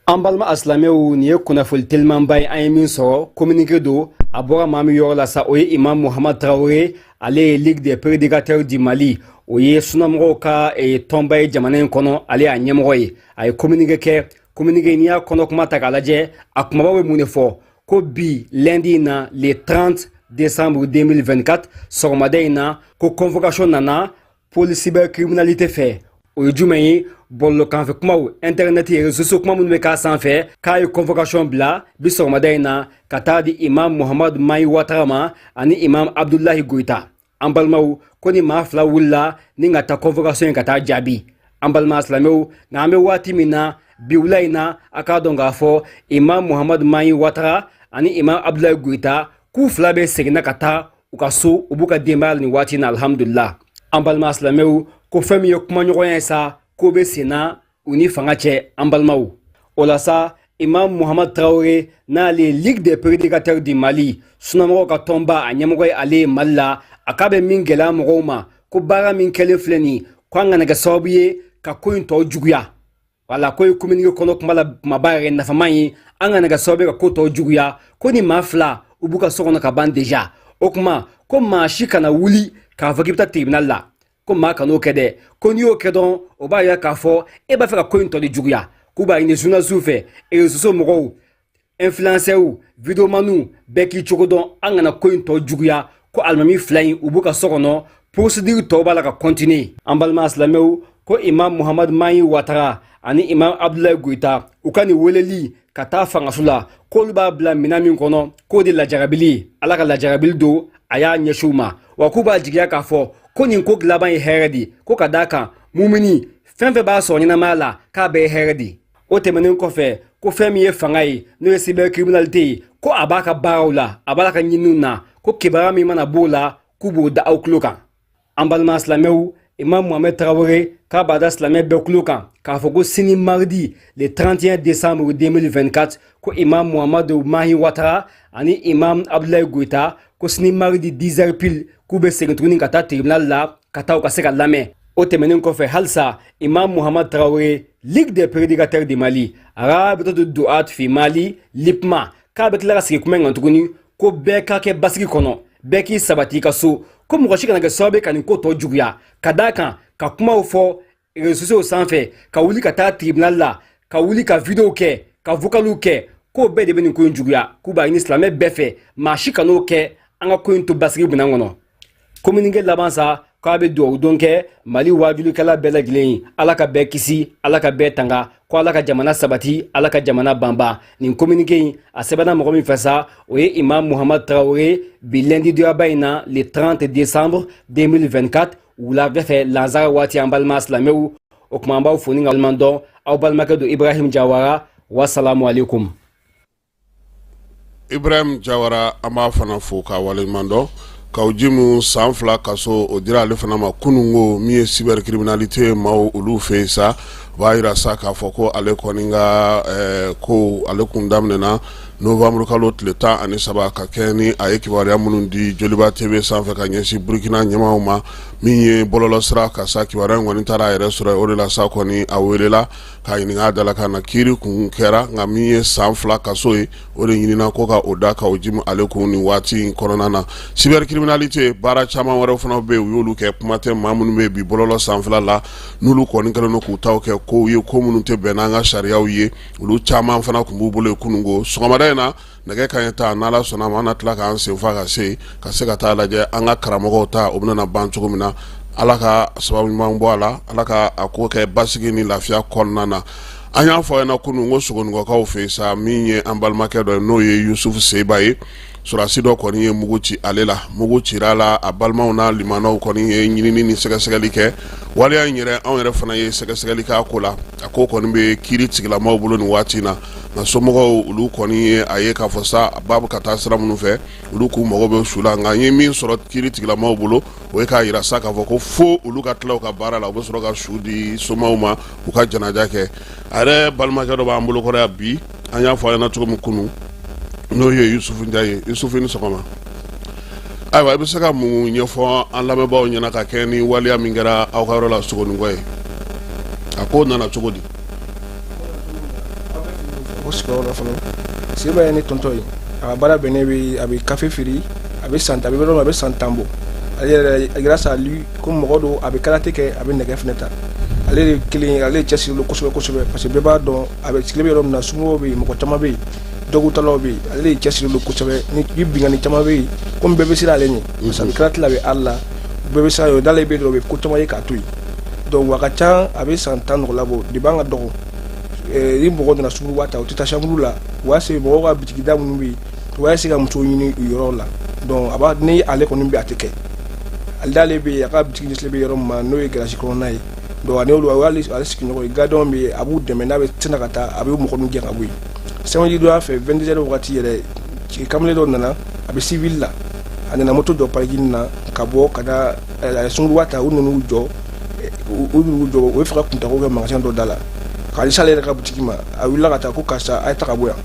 An balima asilamɛw, nin ye kunnafoli telimanba ye an ye min sɔrɔ. Communiqué don, a bɔra maa min yɔrɔ la sa, o ye Imam Muhamad Tarawele. Ale ye Ligue des prédicateurs du Mali, o ye sunamɔgɔw ka tɔnba ye jamana in kɔnɔ, ale y'a ɲɛmɔgɔ ye. A ye communiqué kɛ. Communiqué, n'i y'a kɔnɔ kuma ta k'a lajɛ, a kumabaw bɛ mun de fɔ? Ko bi lundi in na, le 30 décembre 2024, sɔgɔmada in na, ko convocation nana pôle cybercriminalité fɛ. O ye jumɛn ye? Bɔlɔlɔkanfɛ kumaw, internet, réseaux sociaux kuma minnu bɛ k'a sanfɛ, k'a ye convocation bila bi sɔgɔmada in na ka taa di Imam Muhamad Mayi Watara ma ani Imam Abdulahi Goyita. An balimaw, ko ni maa fila wulila ni ka taa convocation in ka taa jaabi. An balima silamɛw, nka an bɛ waati min na bi wula in na, a k'a dɔn k'a fɔ Imam Muhamad Mayi Watara ani Imam Abdulahi Goyita, k'u fila bɛ seginna ka taa u ka so, u b'u ka denbaya la nin waati na, alhamdulila. An balima silamɛw, ko fɛn min ye kumaɲɔgɔnya ye sa, k'o bɛ senna u ni fanga cɛ. An balimaw, o la sa, Imam Muhamad Tarawele, n'ale ye Ligue des prédicateurs du Mali, sunamɔgɔw ka tɔnba, a ɲɛmɔgɔ ye ale ye Mali la, a k'a bɛ min gɛlɛya mɔgɔw ma, ko baara min kɛlen filɛ nin, ko an kana kɛ sababu ye ka ko in tɔ juguya. Wala ko ye communiqué kɔnɔ kuma la kumaba yɛrɛ nafama ye, an kana kɛ sababu ye ka ko tɔ juguya. Ko ni maa fila u b'u ka so kɔnɔ ka ban déjà, o kuma ko maa si kana wuli k'a fɔ k'i bɛ taa tribunal la, ko maa kan'o kɛ dɛ. Ko n'i y'o kɛ dɔrɔn, o b'a yira k'a fɔ e b'a fɛ ka ko in tɔ de juguya. K'u b'a ɲini journaliste fɛ, réseaux sociaux mɔgɔw, influenceurs, videomaniw, bɛɛ k'i cogo dɔn, an kana ko in tɔ juguya. Ko alimami fila in, u b'u ka so kɔnɔ, procédure tɔw b'a la ka continuer. An balima silamɛw, ko Imam Muhamad Mayi Watara ani Imam Abdulayi Goyita, u ka nin weleli Ka taa fangaso la, k'olu b'a bila minɛn min kɔnɔ, k'o de lajarabili ye. Ala ka lajarabili don a y'a ɲɛsin u ma wa, k'u b'a jigiya k'a fɔ ko nin ko laban ye hɛrɛ de ye, ko ka d'a kan mumini fɛn fɛn b'a sɔrɔ ɲɛnamaya la, k'a bɛɛ ye hɛrɛ de ye. O tɛmɛnen kɔfɛ, ko fɛn min ye fanga ye, n'o ye cybercriminalité ye, ko a b'a ka baaraw la, a b'a la ka ɲininiw na, ko kibaruya min mana b'o la, k'u b'o da aw tulo kan. An balima silamɛw, Imam Mohamed Traoré k'a b'a da silamɛ bɛɛ tulo kan k'a fɔ ko sini mardi le 31 décembre 2024, ko Imam Mohamadu Mahi Watara ani Imam Abdoulaye Goïta, ko sini mardi 10 heures pile, k'u bɛ segin tuguni ka taa tribunal la ka taa u ka se ka lamɛn. O tɛmɛnen kɔfɛ, halisa Imam Mohamed Traoré, Ligue des prédicateurs du Mali, Rabitatu Duat fi Mali, LIPMA, k'a bɛ tila ka sigi kuma in kan tuguni, ko bɛɛ ka kɛ basigi kɔnɔ, bɛɛ k'i sabati i ka so, ko mɔgɔ si kana kɛ sababu ye ka nin ko tɔ juguya, ka d'a kan ka kumaw fɔ réseaux sociaux sanfɛ, ka wuli ka taa tribunal la, ka wuli ka vidéo kɛ, ka vocaliw kɛ, k'o bɛɛ de bɛ nin ko in juguya. K'u b'a ɲini silamɛ bɛɛ fɛ, maa si kan'o kɛ, an ka ko in to basigi minɛn kɔnɔ. Communiqué laban sa, k'a bɛ dugawu don kɛ Mali waajulikɛla bɛɛ lajɛlen ye, Ala ka bɛɛ kisi, Ala ka bɛɛ tanga, ko Ala ka jamana sabati, Ala ka jamana banban. Nin communiqué in, a sɛbɛnna mɔgɔ min fɛ sa, o ye Imam Muhamad Traoré, bi lundi doyaba in na, le 30 décembre 2024, wulafɛ fɛ, lansara waati. An balima silamɛw, o tuma an b'aw fo ni ka waleɲuman dɔn. Aw balimakɛ don, Ibrahim Jawara. Wasalamu aleykum.
Ibrahim Jawara, an b'a fana fo ka waleɲuman dɔn. Kaw Jimu, san 2 kaso, o dira ale fana ma kununko. Min ye cybercriminalité maaw olu fɛ yen sa, o b'a jira sa k'a fɔ ko ale kɔni ka ko ale kun daminɛna novembre kalo tile 13, ka kɛ ni a ye kibaruya minnu di Joliba TV sanfɛ ka ɲɛsin Burukina ɲɛmaaw ma, min ye bɔlɔlɔsira ka sa. Kibaruya in kɔni taara a yɛrɛ sɔrɔ o de la sa, kɔni a welela k'a ɲininka a dalakan na. Kiiri kun kɛra, nka min ye san 2 kaso ye, o de ɲinina ko ka o da Kaw Jimu ale kun nin waati in kɔnɔna na. Cybercriminalité baara caman wɛrɛw fana bɛ yen, u y'olu kɛ. Kuma tɛ maa minnu bɛ bi bɔlɔlɔ sanfɛla la, n'olu kɔni kɛlen don k'u taw kɛ kow ye, ko minnu tɛ bɛn n'an ka sariyaw ye, olu caman fana tun b'u bolo yen kununko. Sɔgɔmada in na, nɛgɛ kanɲɛ 10, n'Ala sɔnna ma, an na tila k'an senfa ka se ka se ka taa lajɛ an ka karamɔgɔw ta, o bɛna ban cogo min na. Ala ka sababu ɲuman bɔ a la, Ala ka a ko kɛ basigi ni lafiya kɔnɔna na. An y'a fɔ ɲɛna kunun ko Sogonikɔkaw fɛ yen sa, min ye an balimakɛ dɔ ye, n'o ye Yusufu Seba ye, sɔrɔdasi dɔ kɔni ye mugu ci ale la. Mugu cira a la, a balimaw n'a limanaw kɔni ye ɲinini ni sɛgɛsɛgɛli kɛ. Waleya in yɛrɛ, anw yɛrɛ fana ye sɛgɛsɛgɛli k'a ko la. A ko kɔni bɛ kiiri tigilamaw bolo nin waati in na, nka somɔgɔw olu kɔni ye a ye k'a fɔ sa, a ba bɛ ka taa sira minnu fɛ, olu k'u mago bɛ su la. Nka n ye min sɔrɔ kiiri tigilamaw bolo, o ye k'a jira sa k'a fɔ ko fo olu ka tila u ka baara la, u bɛ sɔrɔ ka su di somaw ma, u ka janaja kɛ. A yɛrɛ balimakɛ dɔ b'an bolokɔrɔ yan bi, an y'a fɔ a ɲɛna cogo min kunun, n'o ye Yusufu Njaye ye. Yusufu, ni sɔgɔma. Ayiwa, i bɛ se ka mun ɲɛfɔ an lamɛnbaaw ɲɛna ka kɛ ni waleya min kɛra aw ka yɔrɔ la Sogonikɔ ye? A ko nana cogo di?
O sigiyɔrɔ la fɔlɔ, Seba ye ne tonton ye. A ka baara bɛnnen bɛ, a bɛ kafe feere, a bɛ san, a bɛ yɔrɔ min, a bɛ san 10 bɔ. Ale yɛrɛ, grâce à lui, ko mɔgɔ don, a bɛ karate kɛ, a bɛ nɛgɛ fɛnɛ ta. Ale de kelen, ale de cɛsirilen don kosɛbɛ kosɛbɛ, parce que bɛɛ b'a dɔn a bɛ sigilen bɛ yɔrɔ min na, somɔgɔw bɛ yen, mɔgɔ caman bɛ yen, dɔgɔtalaw bɛ yen. Ale de cɛsirilen don kosɛbɛ. Ni binkanni caman bɛ yen, komi bɛɛ bɛ siran ale ɲɛ, parce que a bɛ karate la, a bɛ art la, bɛɛ bɛ siran, n'ale bɛ dɔrɔn, u bɛ ko caman ye k'a to yen. Donc a ka ca, a bɛ san 10 ɲɔgɔnna bɔ depuis an ka dɔgɔ. Ni mɔgɔ nana sunguruba ta, u tɛ taa chambre la, u b'a se mɔgɔw ka bitigida minnu bɛ yen, u b'a se ka musow ɲini u yɔrɔ la. Donc a b'a ni ale kɔni bɛ, a tɛ kɛ ale d'ale bɛ yen. A ka bitigi ɲɛsilen bɛ yɔrɔ min ma, n'o ye garage kɔnɔna ye. Donc ani olu, o y'ale ale sigiɲɔgɔn ye. Gardien bɛ yen, a b'u dɛmɛ. N'a bɛ tɛna ka taa, a bɛ mɔgɔ min gɛn ka bɔ yen. Samedi don fɛ, 22 heures wagati yɛrɛ, kamalen dɔ nana, a bɛ civil la, a nana moto jɔ parking na ka bɔ ka taa, a ye sunguruba ta. U nan'u jɔ, u y'u jɔ, u bɛ fɛ ka kuntago kɛ magasin dɔ da la, k'a s'ale yɛrɛ ka butigi ma. A wulila ka taa ko karisa, a ye ta ka bɔ yan,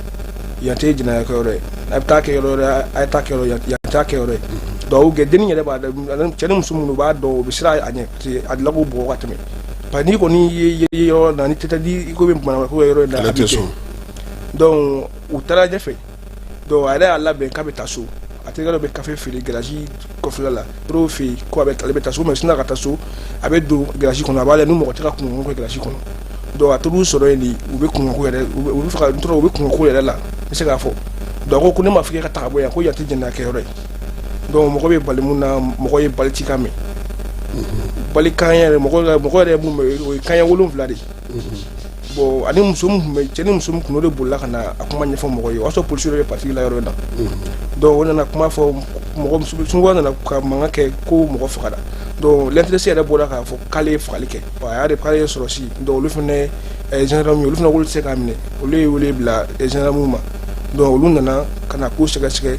yan tɛ jɛnɛya kɛyɔrɔ ye, a bɛ taa kɛ yɔrɔ wɛrɛ, a ye taa kɛ yɔrɔ, yan t'a kɛ yɔrɔ ye. Donc u dennin yɛrɛ b'a dɔn, cɛ ni muso minnu b'a dɔn, u bɛ siran a ɲɛ, parce que a delila k'u bugɔ ka tɛmɛ. Parce que n'i kɔni ye yɔrɔ na, ni tɛ i ko bɛ manamana ko yɔrɔ in na, a bɛ kɛ. Donc u taara ɲɛfɛ. Donc a yɛrɛ y'a labɛn k'a bɛ taa so. A terikɛ dɔ bɛ kafe feere garage kɔfɛla la, tor'o fɛ yen ko a bɛ, ale bɛ taa so, mais sinna ka taa so, a bɛ don garage kɔnɔ, a b'a lajɛ ni mɔgɔ tɛ ka kunkanko kɛ garage kɔnɔ. Donc a tor'u sɔrɔ yen de, u bɛ kunkanko yɛrɛ, u bɛ fɛ ka n tora, u bɛ kunkanko yɛrɛ la, n bɛ se k'a fɔ. Donc a ko ko ne m'a fɔ k'e ka taa ka bɔ yan, ko yan tɛ jɛnɛya kɛyɔrɔ ye. Donc mɔgɔ bɛ bali mun na, mɔgɔ ye bali ci kan mɛn, bali kan yɛrɛ, mɔgɔ yɛrɛ mun mɛn, o ye kanɲɛ 7 de ye. Bon, ani muso min tun bɛ, cɛ ni muso min tun, o de bolila ka na a kuma ɲɛfɔ mɔgɔ ye. O y'a sɔrɔ polisiw yɛrɛ bɛ patrouille la yɔrɔ in na. Donc o nana kuma fɔ mɔgɔ, sunguba nana ka mankan kɛ ko mɔgɔ fagara. Donc l'intéressé yɛrɛ bɔra k'a fɔ k'ale ye fagali kɛ. A y'a de k'ale ye sɔrɔsi. Donc olu fana, gendarme, olu fana k'olu tɛ se k'a minɛ. Olu ye wele bila gendarme ma. Donc olu nana ka na ko sɛgɛsɛgɛ.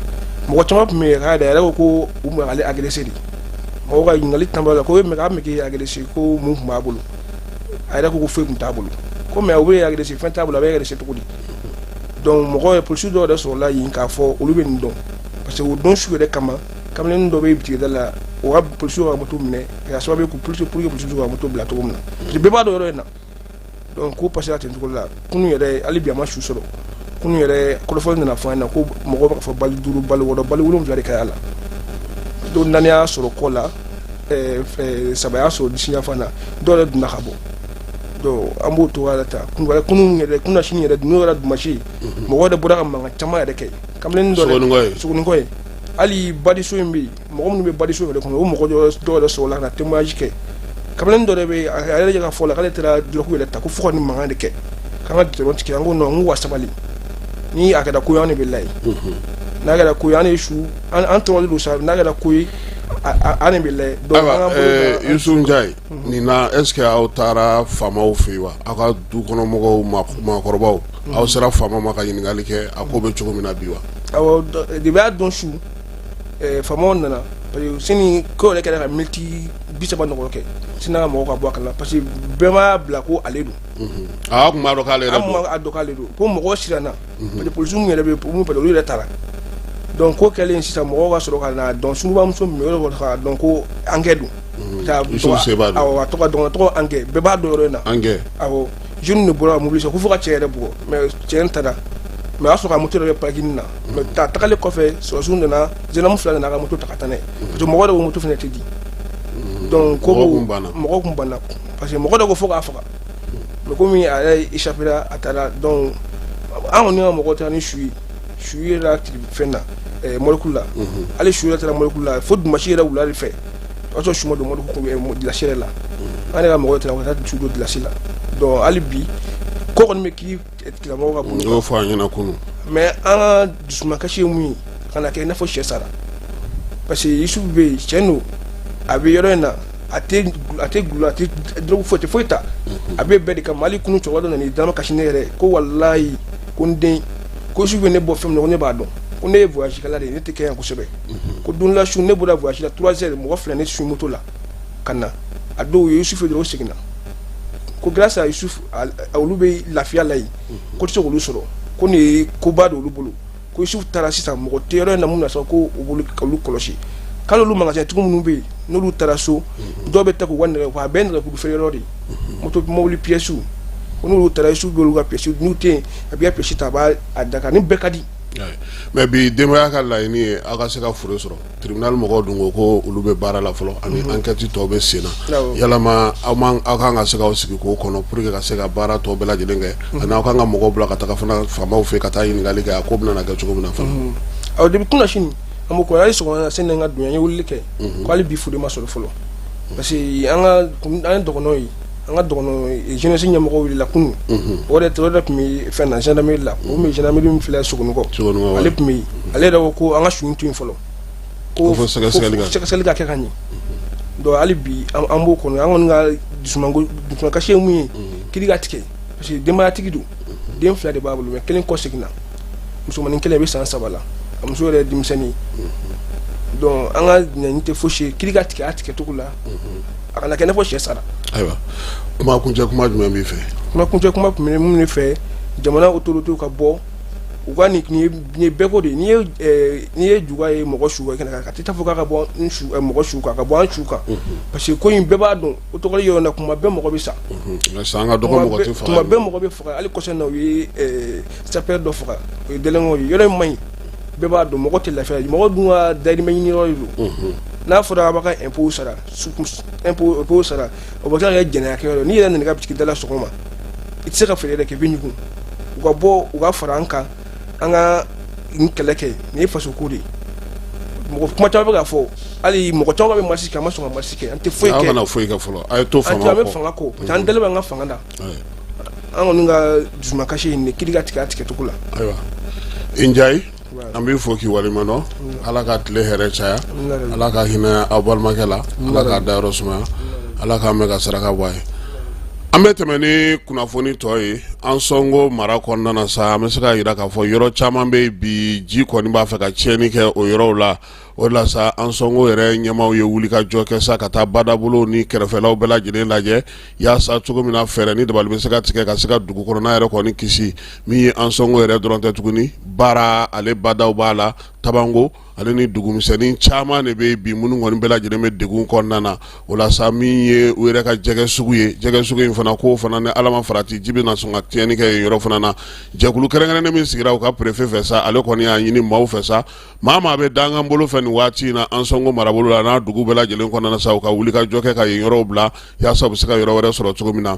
Mɔgɔ caman tun bɛ yen k'a yɛrɛ ko ko u tun bɛ k'ale agressé de. Mɔgɔw ka ɲininkali tanba la ko e mɛ k'a mɛ k'e agressé, ko mun tun b'a bolo? A yɛrɛ ko ko foyi tun t'a bolo. Ko mais u bɛ agressé, fɛn t'a bolo, a bɛ agressé cogo di? Donc mɔgɔ ye polisi dɔw yɛrɛ sɔrɔla yen k'a fɔ olu bɛ nin dɔn, parce que o don su yɛrɛ kama, kamalen dɔ bɛ bitigida la, o ka polisiw ka moto minɛ ka sababu ye ko polisi, pour que polisiw ka moto bila cogo min na, parce que bɛɛ b'a dɔn yɔrɔ in na. Donc ko passé ten cogo la. Kunun yɛrɛ, hali bi a ma su sɔrɔ. Kunun yɛrɛ, kɔrɔfɔli nana fɔ an ɲɛna ko mɔgɔw bɛ ka fɔ balle 5, balle 6, balle 7 de kɛra a la. Donc 4 y'a sɔrɔ kɔ la, 3 y'a sɔrɔ disi yanfan na, dɔw yɛrɛ donna ka bɔ. Donc an b'o togoya la tan. Kunun yɛrɛ, kunun sini yɛrɛ, n'o yɛrɛ dimanche, mɔgɔw yɛrɛ bɔra ka mankan caman yɛrɛ kɛ. Kamalen dɔ Sogonikɔ ye, hali badiso in bɛ yen, mɔgɔ minnu bɛ badiso yɛrɛ kɔnɔ, o mɔgɔ dɔw yɛrɛ sɔrɔla ka na témoignage kɛ. Kamalen dɔ de bɛ yen, a yɛrɛ ka fɔ la k'ale taara dulɔki yɛrɛ ta ko fo ka nin mankan de kɛ k'an ka dɔrɔn tigɛ. An ko non, n k'u ka sabali, ni a kɛra ko ye, an de bɛ la ye. N'a kɛra ko ye, an de su an tɔɔrɔlen don sa. N'a kɛra ko ye, an de bɛ la ye. Donc an
ka Yusu Njayi, nin na, est ce que aw taara faamaw fɛ yen wa? Aw ka du kɔnɔ mɔgɔw, maakɔrɔbaw, aw sera faama ma ka ɲininkali kɛ a ko bɛ cogo min na bi wa?
Awɔ, depuis a don su, faamaw nana, parce que sini ko yɛrɛ kɛra ka miniti 30 ɲɔgɔn kɛ sini ka mɔgɔw ka bɔ a kalama, parce que bɛɛ m'a bila ko ale don.
Aw tun b'a dɔn k'ale yɛrɛ
don? An b'a dɔn k'ale don, ko mɔgɔw siranna, parce que polisiw min yɛrɛ bɛ mun, olu yɛrɛ taara. Donc ko kɛlen sisan, mɔgɔw ka sɔrɔ ka na dɔn, sungubamuso min bɛ yɔrɔ k'a dɔn ko Ankɛ don. Awɔ, a tɔgɔ dɔn, a tɔgɔ Ankɛ, bɛɛ b'a dɔn yɔrɔ in na.
Ankɛ.
Awɔ, jeune de bɔra ka mobili ko fo ka cɛ yɛrɛ bugɔ, mais cɛ in taara, mais o y'a sɔrɔ ka moto yɛrɛ bɛ parking na. Mais ta tagalen kɔfɛ, sɔrɔsiw nana, gendarme 2 nana ka moto ta ka taa n'a ye, parce que mɔgɔ dɔw ko moto fana tɛ di. Donc ko mɔgɔw kun banna, parce que mɔgɔ dɔw ko fo k'a faga, mais komi a yɛrɛ échappé ra, a taara. Donc an kɔni ka mɔgɔw taara ni su ye, su yɛrɛ fɛn na, morgue la. Hali su yɛrɛ taara morgue la fo dimanche yɛrɛ wula de fɛ, o y'a sɔrɔ su ma don morgue dilasi yɛrɛ la. An yɛrɛ ka mɔgɔw taara ka taa su don dilasi la. Donc hali bi ko kɔni bɛ kiiri tigilamɔgɔw ka bolo.
N y'o fɔ a ɲɛna kunun.
Mais an ka dusumakasi ye mun ye, a kana kɛ i n'a fɔ sɛ sara, parce que Yusufu bɛ yen, tiɲɛ don, a bɛ yɔrɔ in na, a tɛ gulɔ, a tɛ drogue, foyi tɛ foyi ta, a bɛ bɛɛ de kama. Hali kunun, cɛkɔrɔba dɔ nana i dama kasi ne yɛrɛ ko walayi, ko n den, ko Yusufu bɛ ne bɔ fɛn min na, ko ne b'a dɔn, ko ne ye voyage kɛla de ye, ne tɛ kɛ yan kosɛbɛ. Ko don la su, ne bɔra voyage la 3 heures, mɔgɔ 2 ne su moto la ka na, a dɔw ye Yusufu dɔrɔn, o seginna. Ko grâce à Yusuf, olu bɛ lafiya la yen, ko tɛ se k'olu sɔrɔ, ko nin ye koba de olu bolo. Ko Yusuf taara sisan, mɔgɔ tɛ yɔrɔ in na mun na sɔn ko u bolo k'olu kɔlɔsi, k'ale olu magasin minnu bɛ yen, n'olu taara so, dɔw bɛ taa k'u ka nɛgɛ, a bɛɛ nɛgɛkuru feere yɔrɔ de, moto, mobili pièces, ko n'olu taara, Yusuf bɛ olu ka pièces, n'u tɛ yen, a b'i ka pièce ta, a b'a da kan ni bɛɛ ka di.
Mais bi, denbaya ka laɲini ye aw ka se ka fure sɔrɔ. Tribunal mɔgɔw dun ko ko olu bɛ baara la fɔlɔ, ani enquête tɔw bɛ sen na. Yalama aw man aw kan ka se k'aw sigi k'o kɔnɔ pour que ka se ka baara tɔw bɛɛ lajɛlen kɛ, ani aw kan ka mɔgɔw bila ka taga fana faamaw fɛ ka taa ɲininkali kɛ a ko bɛna kɛ cogo min na fana?
Awɔ, depuis kunna sini an b'o kɔnɔ. Hali sɔgɔma sani n ka don, an ye weleli kɛ ko hali bi fure ma sɔrɔ fɔlɔ, parce que an ka an ye dɔgɔnɔw ye, an ka dɔgɔnɔ jeunesse ɲɛmɔgɔ wulila kunun. O de tun bɛ fɛn na, gendarmerie la, o tun bɛ gendarmerie min filɛ Sogonikɔ, ale tun bɛ yen. Ale yɛrɛ ko ko an ka su to yen fɔlɔ,
ko sɛgɛsɛgɛli
ka kɛ ka ɲɛ. Donc hali bi an b'o kɔnɔ. An kɔni ka dusumakasi ye mun ye, kiiri ka tigɛ, parce que denbayatigi don, den 2 de b'a bolo, mais kelen kɔ seginna, musomanin kelen bɛ san 3 la, a muso yɛrɛ ye denmisɛnnin ye. Donc an ka laɲini tɛ fosi ye, kiiri ka tigɛ a tigɛcogo la, a kana kɛ i n'a fɔ sɛ sara.
Ayiwa, kuma kuncɛ kuma jumɛn b'i fɛ?
Kuma kuncɛ kuma tun bɛ mun de fɛ, jamana autorités ka bɔ u ka nin ye bɛɛ ko de ye. N'i ye juga ye mɔgɔ su kan, ka tɛ taa fɔ k'a ka bɔ n su, mɔgɔ su kan, ka bɔ an su kan, parce que ko in bɛɛ b'a dɔn, o tɔgɔ yɔrɔ na, kuma bɛɛ mɔgɔ bɛ sa.
San ka dɔgɔ, mɔgɔ tɛ faga.
Kuma bɛɛ mɔgɔ bɛ faga. Hali kɔsa in na, u ye sapeur dɔ faga, o ye délinquant ye. Yɔrɔ in man ɲi, bɛɛ b'a dɔn, mɔgɔ tɛ lafiya, mɔgɔ dun ka dahirimɛ ɲini yɔrɔ de don. N'a fɔra a b'a ka impôt sara, impôt sara, o bɛ tila ka kɛ jɛnɛya kɛyɔrɔ. N'i yɛrɛ nana i ka bitigi da la sɔgɔma, i tɛ se ka feere yɛrɛ kɛ, i bɛ ɲugun. U ka bɔ, u ka fara an kan, an ka nin kɛlɛ kɛ, nin ye faso ko de ye. Mɔgɔ kuma caman bɛ ka fɔ, hali mɔgɔ caman bɛ marche kɛ, an ma sɔn ka marche kɛ, an tɛ foyi kɛ.
Aw kana foyi kɛ fɔlɔ, a ye to fanga
kɔ. An bɛ fanga kɔ, parce que an dalen bɛ an ka fanga la. An kɔni ka dusumakasi ye nin de, kiiri ka tigɛ a tigɛcogo la.
Ayiwa, i Njayi, an b'i fo k'i waleɲuman dɔn. Ala ka tile hɛrɛ caya, Ala ka hinɛ aw balimakɛ la, Ala k'a dayɔrɔ sumaya, Ala k'an bɛɛ ka saraka bɔ a ye. An bɛ tɛmɛ ni kunnafoni tɔ ye. Ansɔngo mara kɔnɔna na sa, an bɛ se k'a jira k'a fɔ yɔrɔ caman bɛ yen bi, ji kɔni b'a fɛ ka tiɲɛni kɛ o yɔrɔw la. O la sa, Ansɔngo yɛrɛ ɲɛmaaw ye wuli ka jɔ kɛ sa, ka taa badabolo ni kɛrɛfɛlaw bɛɛ lajɛlen lajɛ, yaasa cogo min na fɛɛrɛ ni dabali bɛ se ka tigɛ ka se ka dugu kɔnɔna yɛrɛ kɔni kisi. Min ye Ansɔngo yɛrɛ dɔrɔn tɛ tuguni, Baara ale badaw b'a la, Tabango ale ni dugumisɛnnin caman de bɛ bi minnu kɔni bɛɛ lajɛlen bɛ degun kɔnɔna na. O la sa, min ye u yɛrɛ ka jɛgɛ sugu ye, jɛgɛ sugu in fana, k'o fana ni Ala ma farati, ji bɛna sɔn ka tiɲɛni kɛ yen yɔrɔ fana na. Jɛkulu kɛrɛnkɛrɛnnen min sigira u ka préfet fɛ sa, ale kɔni y'a ɲini maaw fɛ sa, maa maa bɛ dankan bolo fɛ nin waati in na Ansɔngo marabolo la n'a dugu bɛɛ lajɛlen kɔnɔna sa, u ka wuli ka jɔ kɛ ka yen yɔrɔw bila, yaasa u bɛ se ka yɔrɔ wɛrɛ sɔrɔ cogo min na.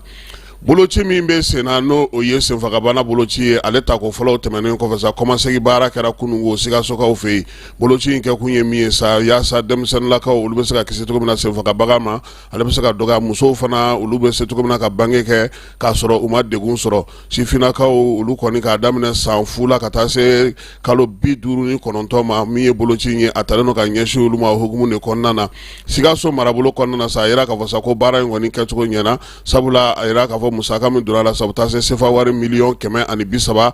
Boloci min bɛ sen na, n'o o ye senfagabana boloci ye, ale tako fɔlɔw tɛmɛnen kɔfɛ sa, kɔmasegin baara kɛra kununko Sikasokaw fɛ yen. Boloci in kɛkun ye min ye sa, yaasa denmisɛnninlakaw olu bɛ se ka kisi cogo min na senfagabaga ma, ale bɛ se ka dɔgɔya, musow fana olu bɛ se cogo min na ka bange kɛ k'a sɔrɔ u ma degun sɔrɔ. Sifinnakaw olu kɔni, k'a daminɛ san fu la ka taa se kalo 59 ma, min ye boloci in ye, a talen don ka ɲɛsin olu ma. O hukumu de kɔnɔna na, Sikaso marabolo kɔnɔna na sa, a yira k'a fɔ sa ko baara in kɔni kɛcogo ɲɛna, sabula a yira k'a fɔ musaka min donna a la sa, o bɛ taa se sefa wari miliyɔn 135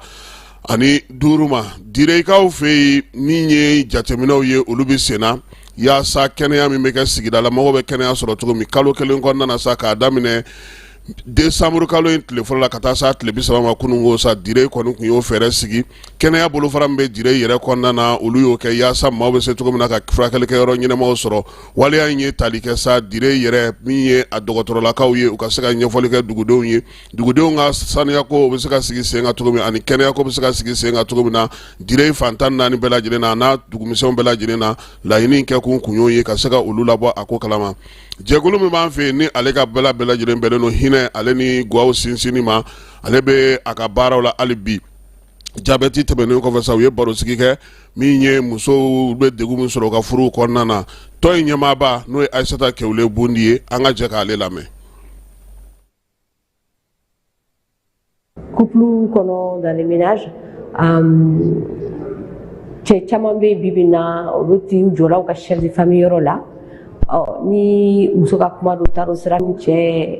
ma. Direkaw fɛ yen, min ye jateminɛw ye, olu bɛ sen na yaasa kɛnɛya min bɛ kɛ sigida la, mɔgɔw bɛ kɛnɛya sɔrɔ cogo min. Kalo kelen kɔnɔna na sa, k'a daminɛ décembre kalo in tile fɔlɔ la ka taa s'a tile 30 ma kununko sa, Dire kɔni tun y'o fɛɛrɛ sigi. Kɛnɛya bolofara min bɛ Dire yɛrɛ kɔnɔna na, olu y'o kɛ yaasa maaw bɛ se cogo min na ka furakɛli kɛ yɔrɔ ɲɛnamaw sɔrɔ. Waleya in ye tali kɛ sa, Dire yɛrɛ min ye a dɔgɔtɔrɔlakaw ye, u ka se ka ɲɛfɔli kɛ dugudenw ye, dugudenw ka sanuyako bɛ se ka sigi sen kan cogo min, ani kɛnɛyako bɛ se ka sigi sen kan cogo min na Dire fan 14 bɛɛ lajɛlen na, n'a dugumisɛnw bɛɛ lajɛlen na. Laɲini kɛkun kun y'o ye, ka se ka olu labɔ a ko kalama. Jɛkulu min b'an fɛ yen, ni ale ka bɛɛ lajɛlen bɛnnen don hinɛ ale ni gwaw sinsinni ma, ale bɛ a ka baaraw la hali bi. Jabɛti tɛmɛnen kɔfɛ sa, u ye barosigi kɛ min ye musow bɛ degun min sɔrɔ u ka furuw kɔnɔna na. Tɔn in ɲɛmaaba, n'o ye Ayisata Kewule Bundi ye, an ka jɛ k'ale lamɛn.
Couple kɔnɔ, dans les ménages, cɛ caman bɛ bi bi na, olu t'i jɔla u ka chef de famille yɔrɔ la. Ɔ ni muso ka kuma dɔ taara o sira, cɛ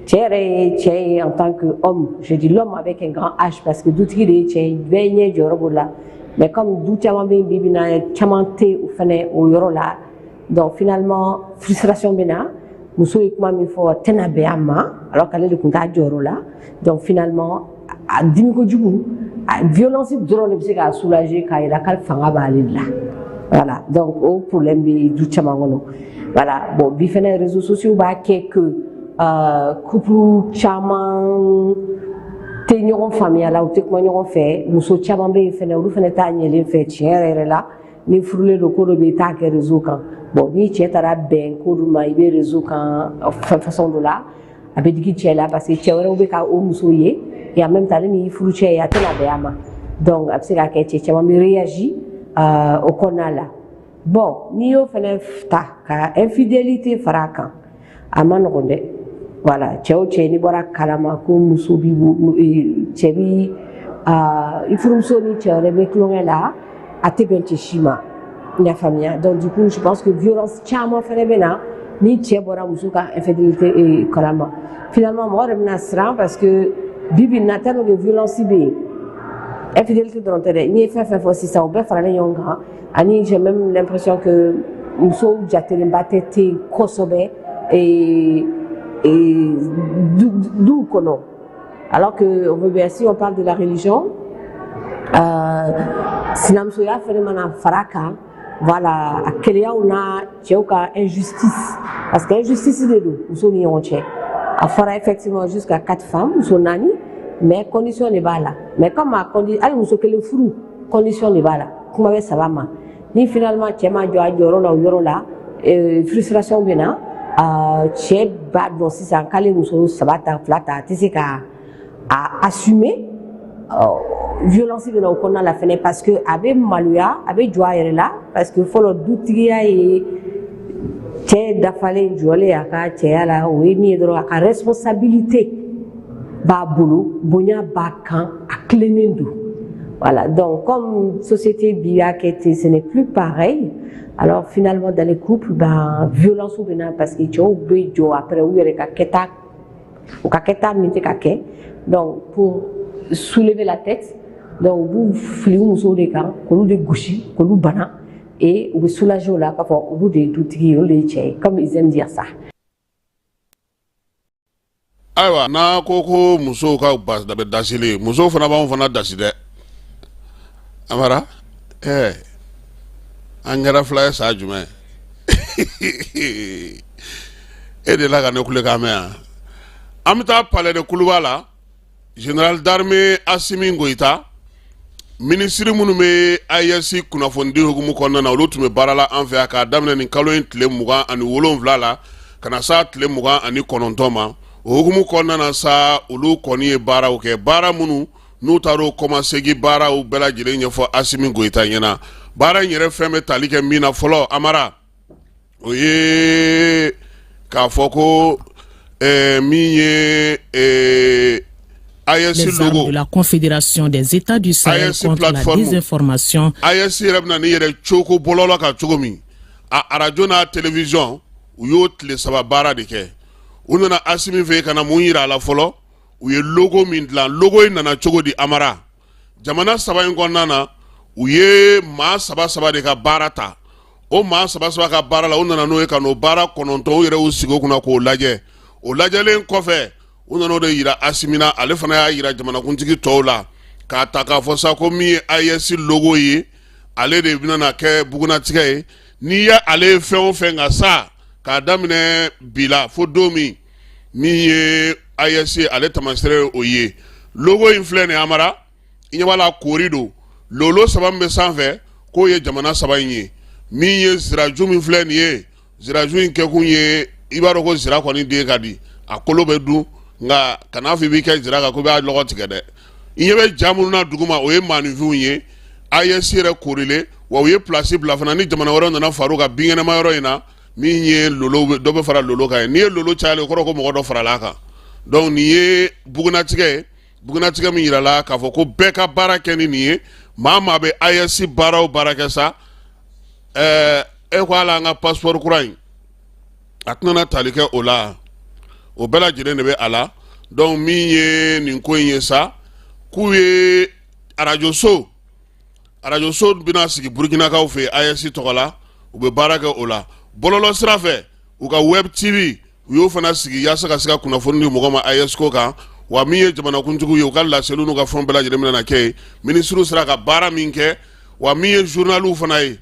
cɛ yɛrɛ ye cɛ ye en tant que homme, je dis l'homme avec un grand H, parce que dutigi de ye cɛ ye, bɛɛ ɲɛ jɔyɔrɔ b'o la. Mais comme du caman bɛ bi bi na, caman tɛ o fɛnɛ o yɔrɔ la, donc finalement frustration bɛ na. Muso ye kuma min fɔ, tɛna bɛn a ma, alors qu'ale de tun t'a jɔyɔrɔ la. Donc finalement a dimi kojugu, a violence dɔrɔn de bɛ se k'a soulager, k'a yira k'ale fanga b'ale la. Voilà, donc o problème bɛ du caman kɔnɔ. Voilà. Bon, bi fɛnɛ, réseaux sociaux b'a kɛ que couple caman tɛ ɲɔgɔn faamuya la, u tɛ kuma ɲɔgɔn fɛ. Muso caman bɛ yen fɛnɛ, olu fɛnɛ t'a ɲɛlen fɛ. Tiɲɛ yɛrɛ yɛrɛ la, ni furulen don, ko dɔ bɛ yen, i t'a kɛ réseau kan. Bon, ni cɛ taara bɛn ko dɔ ma, i bɛ réseau kan façon dɔ la, a bɛ digi cɛ la, parce que cɛ wɛrɛw bɛ ka o muso ye, et en même temps ale ni furu cɛ ye, a tɛna bɛn a ma. Donc a bɛ se ka kɛ cɛ caman bɛ réagir o kɔnɔna la. Bon, n'i y'o fɛnɛ ta ka infidélité fara a kan, a ma nɔgɔn dɛ. Voilà, cɛ o cɛ, n'i bɔra kalama ko muso b'i cɛ bi i furumuso ni cɛ wɛrɛ bɛ tulonkɛ la, a tɛ bɛn cɛ si ma, i y'a faamuya. Donc du coup, je pense que violence caman fɛnɛ bɛ na ni cɛ bɔra muso ka infidélité kalama. Finalement mɔgɔ yɛrɛ bɛna siran, parce que bi bi in na, tellement que violence bɛ yen, infidélité dɔrɔn tɛ dɛ, n'i ye fɛn fɛn fɔ sisan, o bɛɛ faralen ɲɔgɔn kan. Ani j'ai même l'impression que musow jatelenba tɛ ten kosɛbɛ duw kɔnɔ, alors que on veut bien, si on parle de la religion, sinamusoya fɛnɛ mana fara kan. Voilà, a keleyaw n'a cɛw ka injustice, parce que injustice de don musow ni ɲɔgɔn cɛ. A fɔra effectivement jusqu'à quatre femmes, muso naani, mais condition de b'a la. Mais comme a condi, hali muso kelen furu, condition de b'a la, kuma bɛ saba ma. Ni finalement cɛ ma jɔ a jɔyɔrɔ la o yɔrɔ la, frustration bɛ na. Cɛ b'a dɔn sisan k'ale muso saba ta, fila ta, a tɛ se ka a assumer. Violence bɛ na o kɔnɔna la fɛnɛ, parce que a bɛ maloya, a bɛ jɔ a yɛrɛ la, parce que fɔlɔ dutigiya ye cɛ dafalen jɔlen a ka cɛya la, o ye min ye dɔrɔn, a ka responsabilité. b'a bolo, bonya b'a kan, a tilennen don. Voilà, donc comme société bi y'a kɛ ten, ce n'est plus pareil. Alors finalement, dans les couples, ben, violence bɛ na parce que cɛw bɛ jɔ après u yɛrɛ ka kɛta, u ka kɛta min tɛ ka kɛ. Donc pour soulever la tête, donc u b'u fili u musow de kan, k'olu de gosi, k'olu bana, et u bɛ soulager o la k'a fɔ olu de ye dutigi ye, olu de ye cɛ ye, comme ils aiment dire ça.
Ayiwa, n'a ko ko musow ka bɛ dasili, musow fana b'anw fana dasi dɛ. Amara, ɛɛ, an kɛra fila ye saa jumɛn? E de la ka ne kulekan mɛn yan. An bɛ taa palais de Kuluba la. Général d'armée Asimi Goyita, minisiri minnu bɛ AES kunnafonidi hukumu kɔnɔna na, olu tun bɛ baara la an fɛ yan k'a daminɛ nin kalo in tile 27 la ka na s'a tile 29 ma. O hukumu kɔnɔna na sa, olu kɔni ye baaraw kɛ, baara minnu n'u taara o kɔmasegin baaraw bɛɛ lajɛlen ɲɛfɔ Asimi Goyita ɲɛna. Baara in yɛrɛ fɛn bɛ tali kɛ min na fɔlɔ, Amara, o ye k'a fɔ ko min ye AES
Les armes
logo
de la Confédération des États du Sahel
AES
contre la
plateforme
désinformation.
AES yɛrɛ bɛna n'i yɛrɛ coko bɔlɔlɔ kan cogo min, a arajo n'a télévision, u y'o tile 3 baara de kɛ. U nana Asimi fɛ yen ka na mun yira a la fɔlɔ? U ye logo min dilan. Logo in nana cogo di, Amara? Jamana saba in kɔnɔna na, u ye maa saba saba de ka baara ta. O maa saba saba ka baara la, u nana n'o ye ka n'o baara 9, u yɛrɛ y'u sigi o kunna k'o lajɛ. O lajɛlen kɔfɛ, u nana o de yira Asimi na. Ale fana y'a yira jamanakuntigi tɔw la k'a ta k'a fɔ sa ko min ye AES logo ye, ale de bɛna na kɛ bugunatigɛ ye. N'i ye ale ye fɛn o fɛn kan sa, k'a daminɛ bi la fo don min, min ye AES ye, ale taamasere ye o ye. Logo in filɛ nin ye, Amara, i ɲɛ b'a la, koori don. Lolo saba min bɛ sanfɛ, k'o ye jamana saba in ye. Min ye siraju min filɛ nin ye, siraju in kɛkun ye, i b'a dɔn ko sira kɔni den ka di, a kolo bɛ dun, nka kan'a fɔ i b'i kɛ sira kan ko i b'a lɔgɔ tigɛ dɛ. I ɲɛ bɛ ja minnu na duguma, o ye maaninfinw ye. AES yɛrɛ koorilen wa, u ye place bila fana ni jamana wɛrɛw nana far'u kan binkɛnɛma yɔrɔ in na. Min ye lolo, dɔ bɛ fara lolo kan ye. N'i ye lolo cayalen, o kɔrɔ ko mɔgɔ dɔ farala a kan. Donc nin ye bugunatigɛ ye, bugunatigɛ min yirala k'a fɔ ko bɛɛ ka baara kɛ ni nin ye. Maa maa bɛ AES baara o baara kɛ sa, ɛɛ, e ko hali an ka passeport kura in, a tɛna tali kɛ o la, o bɛɛ lajɛlen de bɛ a la. Donc min ye nin ko in ye sa, k'u ye arajoso, arajoso bɛna sigi Burukinakaw fɛ yen AES tɔgɔ la, u bɛ baara kɛ o la. Bɔlɔlɔ sira fɛ, u ka web TV, u y'o fana sigi yaasa ka se ka kunnafoni di mɔgɔ ma AES ko kan. Wa min ye jamanakuntigiw ye, u ka laseliw n'u ka fɛnw bɛɛ lajɛlen bɛna kɛ yen. Minisiriw sera ka baara min kɛ, wa min ye journaliw fana ye,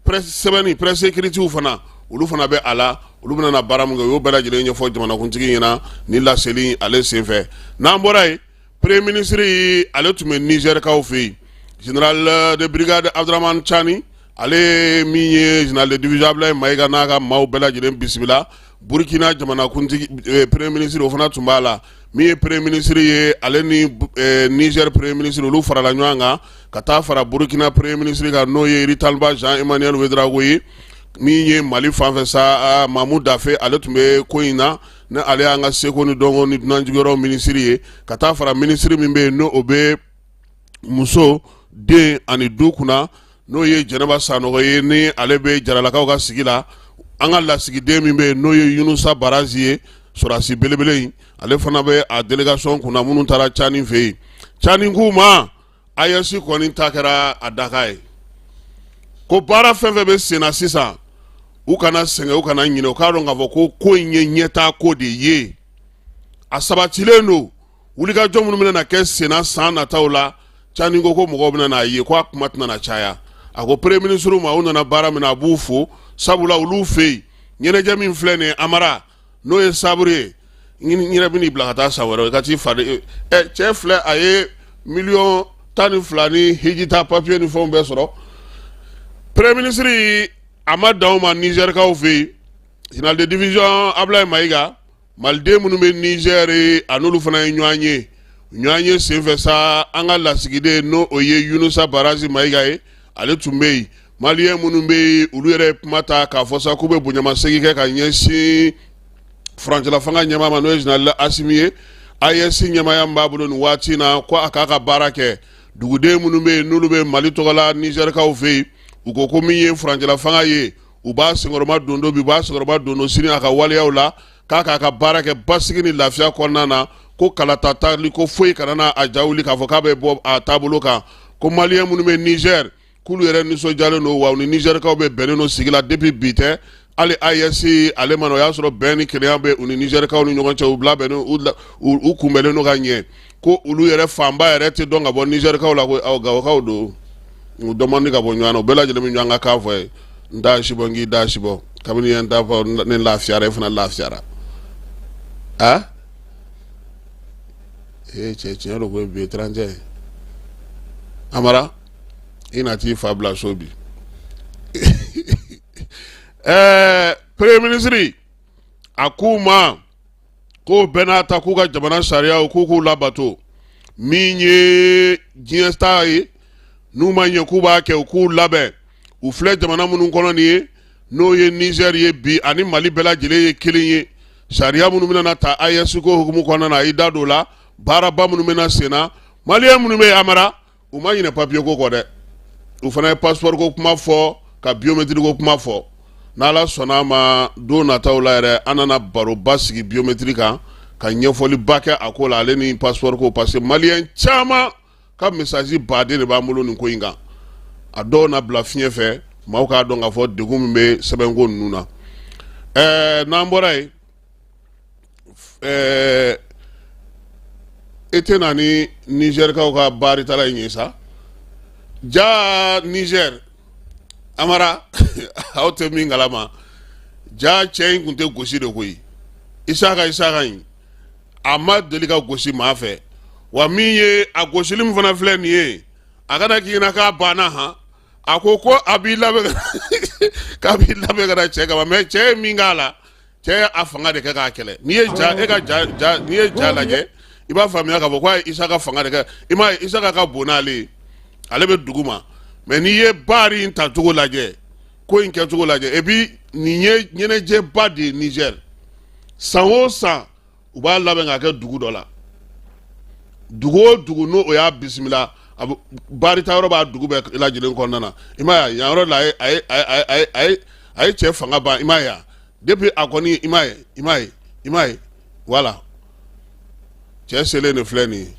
presse sɛbɛnni, presse écritew fana, olu fana bɛ a la. Olu bɛna na baara min kɛ, u y'o bɛɛ lajɛlen ɲɛfɔ jamanakuntigi ɲɛna ni laseli ale senfɛ. N'an bɔra yen, premier ministre, ale tun bɛ Nizɛrikaw fɛ yen, général de brigade Abdramane Tiani, ale min ye général de division Abdoulaye Mayiga n'a ka maaw bɛɛ lajɛlen bisimila. Burkina jamanakuntigi premier ministre, o fana tun b'a la. Min ye premier ministre ye, ale ni Niger premier ministre, olu farala ɲɔgɔn kan ka taa fara Burkina premier ministre kan, n'o ye Ritaliba Jean Emmanuel Ouedraogo ye. Min ye Mali fanfɛ sa, Mamu Dafe, ale tun bɛ ko in na, ni ale y'an ka seko ni dɔnko ni dunanjigiyɔrɔ minisiri ye, ka taa fara minisiri min bɛ yen, n'o o bɛ muso, den ani du kunna, n'o ye Jɛnɛba Sanɔgɔ ye, ni ale bɛ Jaralakaw ka sigi la. An ka lasigiden min bɛ yen, n'o ye Yunusa Barazi ye, sɔrɔdasi belebele in, ale fana bɛ a délégation kunna minnu taara Cani fɛ yen. Cani k'u ma, AES kɔni ta kɛra a daka ye, ko baara fɛn fɛn bɛ sen na sisan, u kana sɛgɛn, u kana ɲinɛ, u k'a dɔn k'a fɔ ko ko in ye ɲɛtaa ko de ye, a sabatilen don. Wulikajɔ minnu bɛna kɛ senna san nataw la, Cani ko ko mɔgɔw bɛna n'a ye ko a kuma tɛna na caya. A ko premier ministre ma, u nana baara min na, a b'u fo, sabula olu fɛ yen, ɲɛnajɛ min filɛ nin ye, Amara, n'o ye sabure ye, n yɛrɛ bɛn'i bila ka taa san wɛrɛ i ka t'i fa de. Ɛ, cɛ filɛ, a ye miliyɔn 12 ni hijita papiye ni fɛnw bɛɛ sɔrɔ. Premier ministre, a ma dan o ma Nizɛrikaw fɛ yen. Général de division Abdoulaye Mayiga, maliden minnu bɛ Nizɛri, a n'olu fana ye ɲɔgɔn ye. Ɲɔgɔn ye senfɛ sa, an ka lasigiden, n'o o ye Yunusa Barazi Mayiga ye, ale tun bɛ yen. Maliyɛn minnu bɛ yen, olu yɛrɛ ye kuma ta k'a fɔ sa k'u bɛ bonyamasegin kɛ ka ɲɛsin furancɛla fanga ɲɛmaa ma, n'o ye général Asimi ye. AES ɲɛmaaya min b'a bolo nin waati in na, ko a k'a ka baara kɛ. Duguden minnu bɛ yen, n'olu bɛ Mali tɔgɔ la Nizɛrikaw fɛ yen, u ko ko min ye furancɛla fanga ye, u b'a senkɔrɔma dondo bi, u b'a senkɔrɔma dondo sini a ka waleyaw la, k'a k'a ka baara kɛ basigi ni lafiya kɔnɔna na, ko kalata tali ko foyi kana na a ja wuli k'a fɔ k'a bɛ bɔ a taabolo kan. Ko maliyɛn minnu bɛ Nizɛri, k'olu yɛrɛ nisɔndiyalen don, wa u ni Nizɛrikaw bɛ bɛnnen don sigi la depuis bi tɛ. Hali AES ale ma na, o y'a sɔrɔ bɛn ni kelenya bɛ u ni Nizɛrikaw ni ɲɔgɔn cɛ, u bila bɛnnen, u kunbɛnnen don ka ɲɛ. Ko olu yɛrɛ fanba yɛrɛ tɛ dɔn ka bɔ Nizɛrikaw la, ko aw Gawokaw don, u dɔn man di ka bɔ ɲɔgɔn na, u bɛɛ lajɛlen bɛ ɲɔgɔn ka kan fɔ ye. N t'a si bɔ, n k'i da si bɔ, kabini ye n ta fɔ, ne lafiyara, e fana lafiyara. A ee cɛ, tiɲɛ don ko bi ye 31 ye. Amara, i na t'i fa bila so bi. Premier ministre a k'u ma k'o bɛɛ n'a ta, k'u ka jamana sariyaw k'u k'u labato. Min ye diɲɛ ta ye, n'u ma ɲɛ k'u b'a kɛ, u k'u labɛn. U filɛ jamana minnu kɔnɔ nin ye, n'o ye Nizɛri ye bi, ani Mali bɛɛ lajɛlen ye kelen ye. Sariya minnu bɛna ta AES ko hukumu kɔnɔna na, a y'i da don o la. Baaraba minnu bɛna sen na, maliyɛn minnu bɛ yen, Amara, u ma ɲinɛ papiye ko kɔ dɛ, u fana ye passeport ko kuma fɔ, ka biométrie ko kuma fɔ. N'Ala sɔnna a ma, don nataw la yɛrɛ, an nana baroba sigi biométrie kan, ka ɲɛfɔliba kɛ a ko la, ale ni passeport ko, parce que maliyɛn caman ka message baden de b'an bolo nin ko in kan. A dɔw na bila fiɲɛ fɛ, maaw k'a dɔn k'a fɔ degun min bɛ sɛbɛnko ninnu na. N'an bɔra yen, e tɛ na ni Nizɛrikaw ka baaritala in ye sa. Ja Nizɛri, Amara, aw tɛ min kalama, ja cɛ in tun tɛ gosi de koyi. Isaka in, a ma deli ka gosi maa fɛ. Wa min ye a gosili min fana filɛ nin ye, a kana k'i ɲɛna k'a banna han. A ko ko a b'i labɛn, k'a b'i labɛn ka na cɛ kama, mais cɛ ye min k'a la, cɛ ye a fanga de kɛ k'a kɛlɛ. N'i ye ja, e ka ja, ja, n'i ye ja lajɛ, i b'a faamuya k'a fɔ k'a ye Isaka fanga de kɛ. I m'a ye, Isaka ka bon n'ale ye, ale bɛ dugu ma, mais n'i ye baari in tacogo lajɛ, ko in kɛcogo lajɛ, et puis nin ye ɲɛnajɛba de ye Niger. San o san, u b'a labɛn k'a kɛ dugu dɔ la. Dugu o dugu n'o o y'a bisimila, a bɛ baarita yɔrɔ b'a dugu bɛɛ lajɛlen kɔnɔna na. I m'a ye, yan yɔrɔ la, a ye cɛ fanga ban. I m'a ye, depuis a kɔni, i m'a ye, i m'a ye, i m'a ye, voilà, cɛ selen de filɛ nin ye.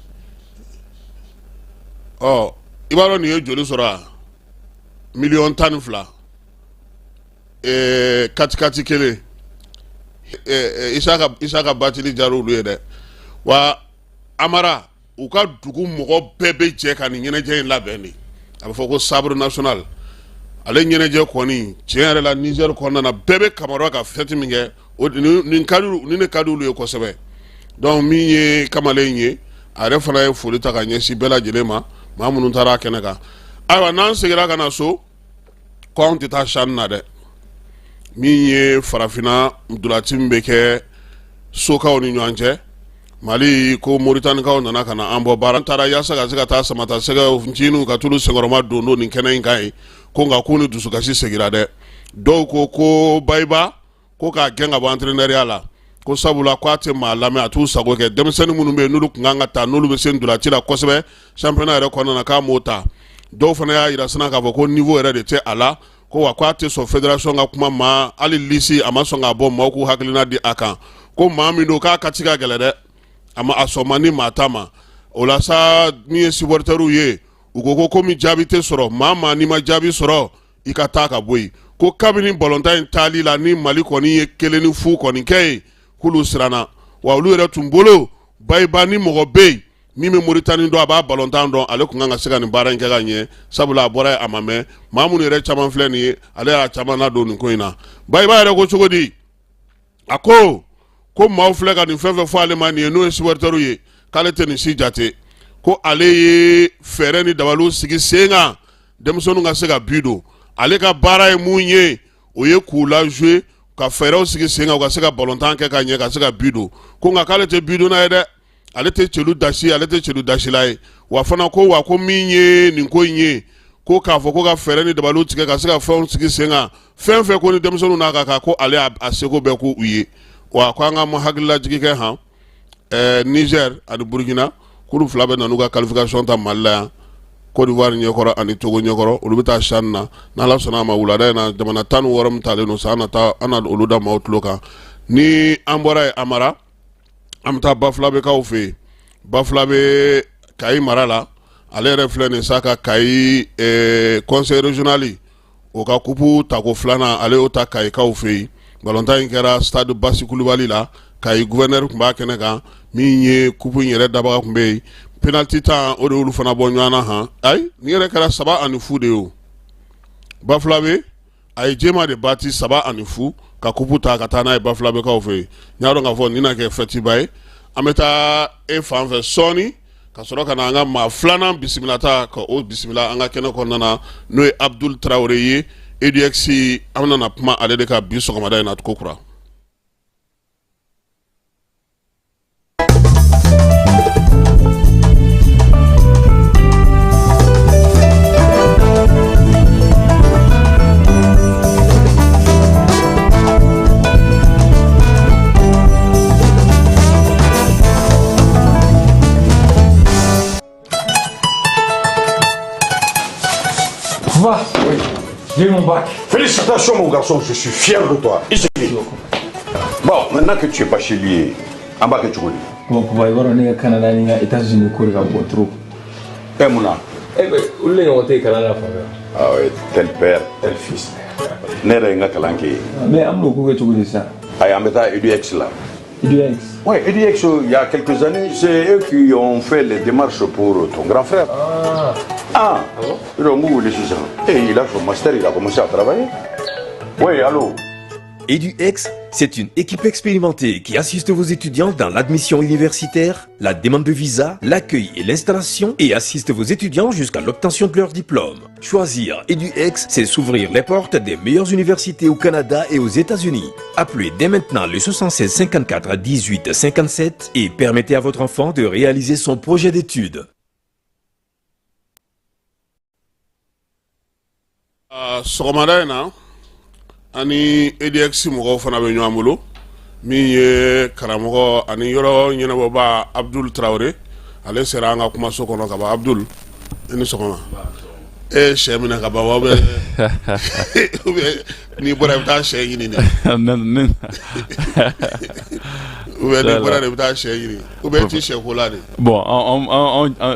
Ɔ, i b'a dɔn nin ye joli sɔrɔ? A 12 millions, katikati kelen. Isaka batili diyara olu ye dɛ. Wa Amara, u ka dugu mɔgɔ bɛɛ bɛ jɛ ka nin ɲɛnajɛ in labɛn de. A bɛ fɔ ko sabre national. Ale ɲɛnajɛ kɔni, tiɲɛ yɛrɛ la, Niger kɔnɔna na, bɛɛ bɛ Kamara ka fête min kɛ, o nin ka di, nin de ka di olu ye kosɛbɛ. Donc min ye kamalen ye, a yɛrɛ fana ye foli ta ka ɲɛsin bɛɛ lajɛlen ma, maa minnu taara a kɛnɛ kan. Ayiwa, n'an seginna ka na so, ko anw tɛ taa CHAN na dɛ. Min ye farafinna ntolaci min bɛ kɛ sokaw ni ɲɔgɔn cɛ, Mali ko Moritanikaw nana ka na an bɔ baara. An taara yaasa ka se ka taa samata sɛgɛw nciniw ka tulu senkɔrɔma don don nin kɛnɛ in kan ye. Ko nka k'u ni dusukasi segira dɛ. Dɔw ko ko Bayiba ko k'a gɛn ka bɔ entraîneurya la, ko sabula k'a tɛ maa lamɛn, a t'u sago kɛ. Denmisɛnnin minnu bɛ yen, n'olu tun kan ka ta, n'olu bɛ se ntolaci la kosɛbɛ championnat yɛrɛ kɔnɔna na, k'a m'o ta. Dɔw fana y'a jira sina k'a fɔ ko niveau yɛrɛ de tɛ a la, ko wa k'a tɛ sɔn fédération ka kuma ma, hali liste a ma sɔn k'a bɔ maaw k'u hakilina di a kan, ko maa min don k'a ka ci ka gɛlɛn dɛ, a ma a sɔn man di maa ta ma. O la sa, min ye supporters ye, u ko ko komi jaabi tɛ sɔrɔ, maa maa n'i ma jaabi sɔrɔ, i ka taa ka bɔ yen. Ko kabini balontan in taali la ni Mali kɔni ye 1-0 kɔni kɛ yen, k'olu siranna. Wa olu yɛrɛ tun bolo, Bayiba ni mɔgɔ bɛ yen min bɛ Moritani dɔn, a b'a balontan dɔn, ale tun kan ka se ka nin baara in kɛ ka ɲɛ, sabula a bɔra yen a ma mɛn. Maa minnu yɛrɛ caman filɛ nin ye, ale y'a caman ladon nin ko in na. Bayiba yɛrɛ ko cogo di? A ko ko maaw filɛ ka nin fɛn fɛn fɔ ale ma nin ye, n'o ye supporters ye, k'ale tɛ nin si jate, ko ale ye fɛɛrɛ ni dabaliw sigi sen kan denmisɛnninw ka se ka bi don. Ale ka baara ye mun ye? O ye k'u lajouer, ka fɛɛrɛw sigi sen kan, u ka se ka balontan kɛ ka ɲɛ, ka se ka bi don. Ko nka k'ale tɛ bidonna ye dɛ, ale tɛ celu dasi, ale tɛ celu dasila ye. Wa fana ko wa ko min ye nin ko in ye, ko k'a fɔ ko ka fɛɛrɛ ni dabaliw tigɛ ka se ka fɛnw sigi sen kan, fɛn fɛn ko ni denmisɛnninw n'a ka kan, ko ale a seko bɛɛ k'u ye. Wa ko an ka hakililajigi kɛ han. Niger ani Burkina k'olu fila bɛ na n'u ka qualification ta Mali la yan Côte d'Ivoire ɲɛkɔrɔ ani Togo ɲɛkɔrɔ olu bɛ taa CHAN na n'Ala sɔnna a ma wulada in na jamana 16 min talen don san nata an na olu da maaw tulo kan ni an bɔra yen Amara an bɛ taa Bafulabɛkaw fɛ yen Bafulabɛ Kayi mara la ale yɛrɛ filɛ nin sa ka Kayi conseil régional o ka kupu tako filanan ale y'o ta Kayikaw fɛ yen balontan in kɛra stade Basi Kulubali la Kayi gouverneur tun b'a kɛnɛ kan min ye kupu in yɛrɛ dabaga tun bɛ yen penalty tan o de y'olu fana bɔ ɲɔgɔn na han ayi nin yɛrɛ kɛra 3-0 de ye o Bafulabɛ a ye Jema de battu 3-0 ka kupu ta ka taa n'a ye Bafulabɛkaw fɛ yen n y'a dɔn k'a fɔ nin na kɛ fɛtiba ye an bɛ taa e fan fɛ sɔɔni ka sɔrɔ ka na an ka maa filanan bisimila ta ka o bisimila an ka kɛnɛ kɔnɔna na n'o ye Abdul Tarawele ye EDX an bɛna na kuma ale de kan bi sɔgɔmada in na ko kura.
Va, oui, j'ai eu mon bac.
Félicitations mon garçon, je suis fier de toi. Bon, maintenant que tu es bachelier, an b'a kɛ cogo di?
Bon, papa, i b'a dɔn ne ka Canada ni n ka États-Unis ko de ka bon trop.
Ɛ mun na?
Eh ben, olu de ɲɔgɔn tɛ yen kalan na fan fɛ.
Ah ouais, tel père, tel fils. Ne yɛrɛ ye n ka kalan kɛ yen.
Mais an bɛn'o ko kɛ cogo di sisan?
Ayi, an bɛ taa EDX la.
EDX?
Oui, EDX, il y a quelques années, c'est eux qui ont fait les démarches pour ton grand frère.
Ah.
Ah, ah bon? Donc, vous voulez sisan. Et il a son master, il a commencé à travailler. Oui, allô?
EduX, c'est une équipe expérimentée qui assiste vos étudiants dans l'admission universitaire, la demande de visa, l'accueil et l'installation et assiste vos étudiants jusqu'à l'obtention de leur diplôme. Choisir EduX, c'est s'ouvrir les portes des meilleures universités au Canada et aux États-Unis. Appelez dès maintenant le 76 54 18 57 et permettez à votre enfant de réaliser son projet d'études.
Sɔgɔmada in na an ni EDX mɔgɔw fana bɛ ɲɔgɔn bolo min ye karamɔgɔ ani yɔrɔ ɲɛnabɔba Abdul Tarawele ale sera an ka kumaso kɔnɔ ka ban. Abdul, i ni sɔgɔma. E ye sɛ minɛ ka ban wa ou bien n'i bɔra i bɛ taa sɛ ɲini de? Ou bien n'i bɔra de i bɛ taa sɛ ɲini ou bien i tɛ sɛ ko la de?
Bon,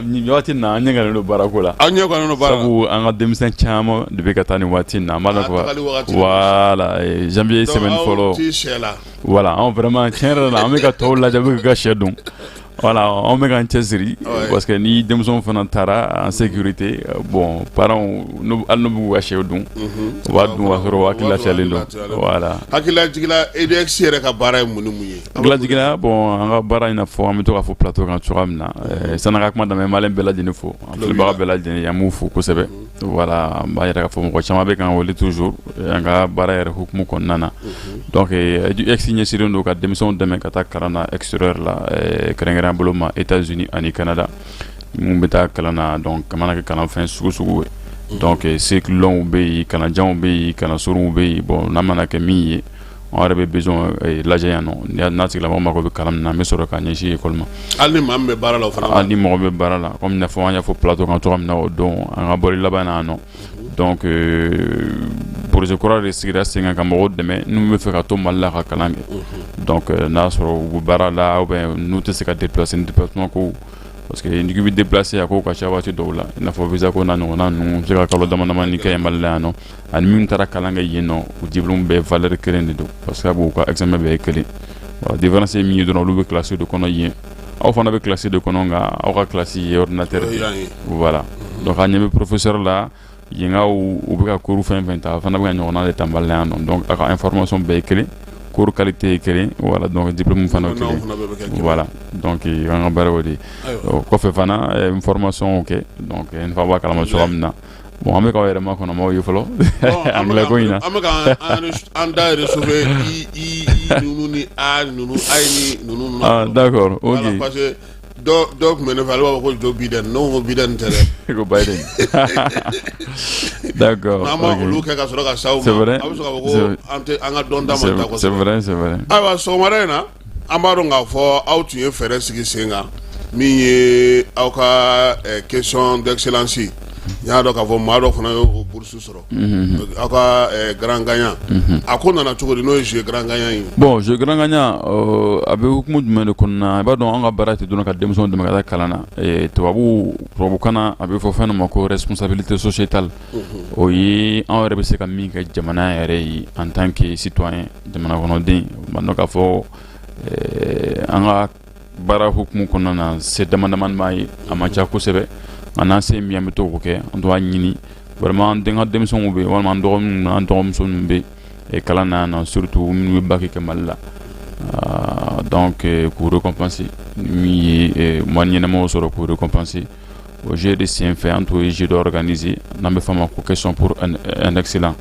nin waati na an ɲɛ gannen don baarako la.
An ɲɛ gannen don baara la.
Sabu an ka denmisɛn caman de bɛ ka taa nin waati in na. An b'a dɔn ko voilà janvier semaine fɔlɔ.
Donc aw tɛ sɛ la.
Voilà, anw vraiment tiɲɛ yɛrɛ la an bɛ ka tɔw lajɛ u bɛ k'u ka sɛ dun. Voilà, anw bɛ k'an cɛsiri parce que ni denmisɛnw fana taara en sécurité, bon, parents hali n'u b'u ka sɛw dun, u b'a dun k'a sɔrɔ u hakili lafiyalen don. Voilà.
Hakililajigin EDX yɛrɛ ka baara ye mun ni mun ye?
Hakililajigin, bon, an ka baara in n'a fɔ an bɛ to k'a fɔ plateau kan cogoya min na, sanni an ka kuma daminɛ, maliyɛn bɛɛ lajɛlen fo, an filɛbaga bɛɛ lajɛlen, an b'u fo kosɛbɛ. Voilà, an b'a yira k'a fɔ mɔgɔ caman bɛ k'an wele toujours an ka baara yɛrɛ hukumu kɔnɔna na. Donc EDX ɲɛsinnen don ka denmisɛnw dɛmɛ ka taa kalan na extérieur la, kɛrɛnkɛrɛnya bolo ma États-Unis ani Canada, minnu bɛ taa kalan na. Donc a mana kɛ kalanfɛn sugu sugu ye, donc cycle long bɛ yen, kalanjanw bɛ yen, kalan surunw bɛ yen. Bon, n'a mana kɛ min ye, an yɛrɛ bɛ besoin lajɛ yan nɔ, n'a tigilamɔgɔ mako bɛ kalan min na, an bɛ sɔrɔ ka ɲɛsin école ma.
Hali ni maa min bɛ baara la o fana?
Hali ni mɔgɔ bɛ baara la, komi n'a fɔ an y'a fɔ plateau kan cogoya min na o don an ka bɔli laban na yan nɔ. Donc projet kura de sigira sen kan ka mɔgɔw dɛmɛ n'u bɛ fɛ ka to Mali la ka kalan kɛ. Donc n'a sɔrɔ u bɛ baara la ou bien n'u tɛ se ka déplacer, ni déplacement ko, parce que n'i bɛ déplacer a ko ka ca waati dɔw la, i n'a fɔ visa ko n'a ɲɔgɔnna ninnu, u bɛ se ka kalo dama damani kɛ Mali la yan nɔ. Ani minnu taara kalan kɛ yen nɔ, u diplôme bɛɛ valeur kelen de don, parce que u ka examen bɛɛ ye kelen. Voilà, différence ye min ye dɔrɔn, olu bɛ classe de kɔnɔ yen, aw fana bɛ classe de kɔnɔ, nka aw ka classe ye ordinateur de ye. Voilà, donc an ɲɛ bɛ professeur la yenkaw, u bɛ ka cours fɛn fɛn ta, a fana bɛ ka ɲɔgɔnna de ta Mali la yan nɔ. Donc a ka information bɛɛ ye kelen, cours qualité ye kelen. Voilà, donc diplôme fana ye kelen. Voilà, donc an ka baara y'o de ye. O kɔfɛ fana, formation kɛ, donc i n'a fɔ a b'a kalama cogoya min na. Bon, an bɛ k'aw yɛrɛ makɔnɔ maaw ye fɔlɔ anglais ko in na.
An bɛ ka an da réchauffer i i ninnu ni a ninnu a ni ninnu.
Ah d'accord, ok.
Parce que dɔ tun bɛ ne fɛ, ale b'a fɔ ko Joe Biden, ne ko Biden tɛ dɛ.
Ko Biden. D'accord.
N'an ma olu kɛ ka sɔrɔ ka s'aw ma,
C'est vrai.
A bɛ sɔrɔ k'a fɔ ko an tɛ an ka dɔn ta ma ta kosɛbɛ.
C'est vrai, c'est vrai.
Ayiwa, sɔgɔmada in na. An b'a dɔn k'a fɔ aw tun ye fɛɛrɛ sigi sen kan min ye aw ka question d'excellence n y'a dɔn k'a fɔ maa dɔ fana y'o bourse sɔrɔ aw ka grand gagnant a ko nana cogo di n'o ye jeu grand gagnant ye?
Bon, jeu grand gagnant, a bɛ hukumu jumɛn de kɔnɔna? I b'a dɔn, an ka baara tɛ dɔrɔn ka denmisɛnw dɛmɛ ka taa kalan na. Tubabukan na, a bɛ fɔ fɛn dɔ ma ko responsabilité sociétale. O ye anw yɛrɛ bɛ se ka min kɛ jamana yɛrɛ ye en tant que citoyen, jamana kɔnɔden. O b'a dɔn k'a fɔ an ka baara hukumu kɔnɔna na, se dama damani b'an ye, a man ca kosɛbɛ, nka n'an se min ye, an bɛ to k'o kɛ. An b'a ɲini vraiment an den ka denmisɛnw bɛ yen, walima an dɔgɔninw n'an dɔgɔmuso ninnu bɛ yen kalan na yan nɔ, surtout minnu bɛ bac kɛ Mali la, donc k'u récompenser, min ye moyenne ɲɛnamaw sɔrɔ, k'u récompenser. O jeu de sen fɛ, an tun ye jeu dɔ organiser n'an bɛ f'a ma ko question pour un excellent.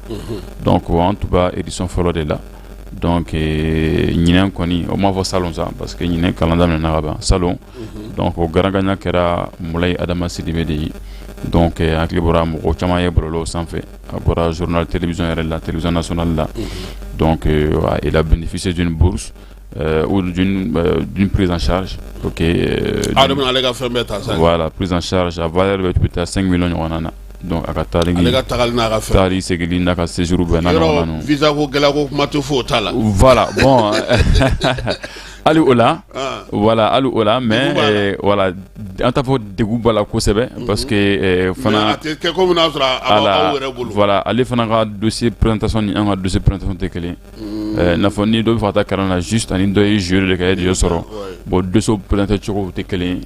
Donc an tun b'a édition fɔlɔ de la. Donc ɲinɛn kɔni, o m'a fɔ salon sa, parce que ɲinɛn kalan daminɛna ka ban salon. Donc o grand gagnant kɛra Mulayi Adama Sidibe de ye. Donc hakili bɔra mɔgɔ caman ye bɔlɔlɔw sanfɛ, a bɔra journal télévision yɛrɛ la, télévision nationale la. Donc il a bénéficié d'une bourse ou d'une prise en charge, ok.
Ah, de bɛna ale ka fɛn bɛɛ ta sa.
Voilà, prise en charge a valeur bɛ taa 5 millions ɲɔgɔnna na. Donc a ka taali,
ale ka tagali n'a ka fɛn,
taali segili n'a ka séjour bɛɛ n'a ɲɔgɔnna ninnu.
Visa ko gɛlɛya ko kuma tɛ fo o t'a la.
Voilà, bon, hali o la, voilà, hali o la, mais voilà, an t'a fɔ degun b'a la kosɛbɛ, parce que fana
a tɛ kɛ komi n'a sɔrɔ a b'aw yɛrɛ bolo.
Voilà, ale fana ka dossier présentation ni an ka dossier présentation tɛ kelen ye. N'a fɔ ni dɔ bɛ fɛ ka taa kalan na juste, ani dɔ ye jeu de kɛ, e de y'o sɔrɔ, bon, dossier présenté cogo tɛ kelen ye.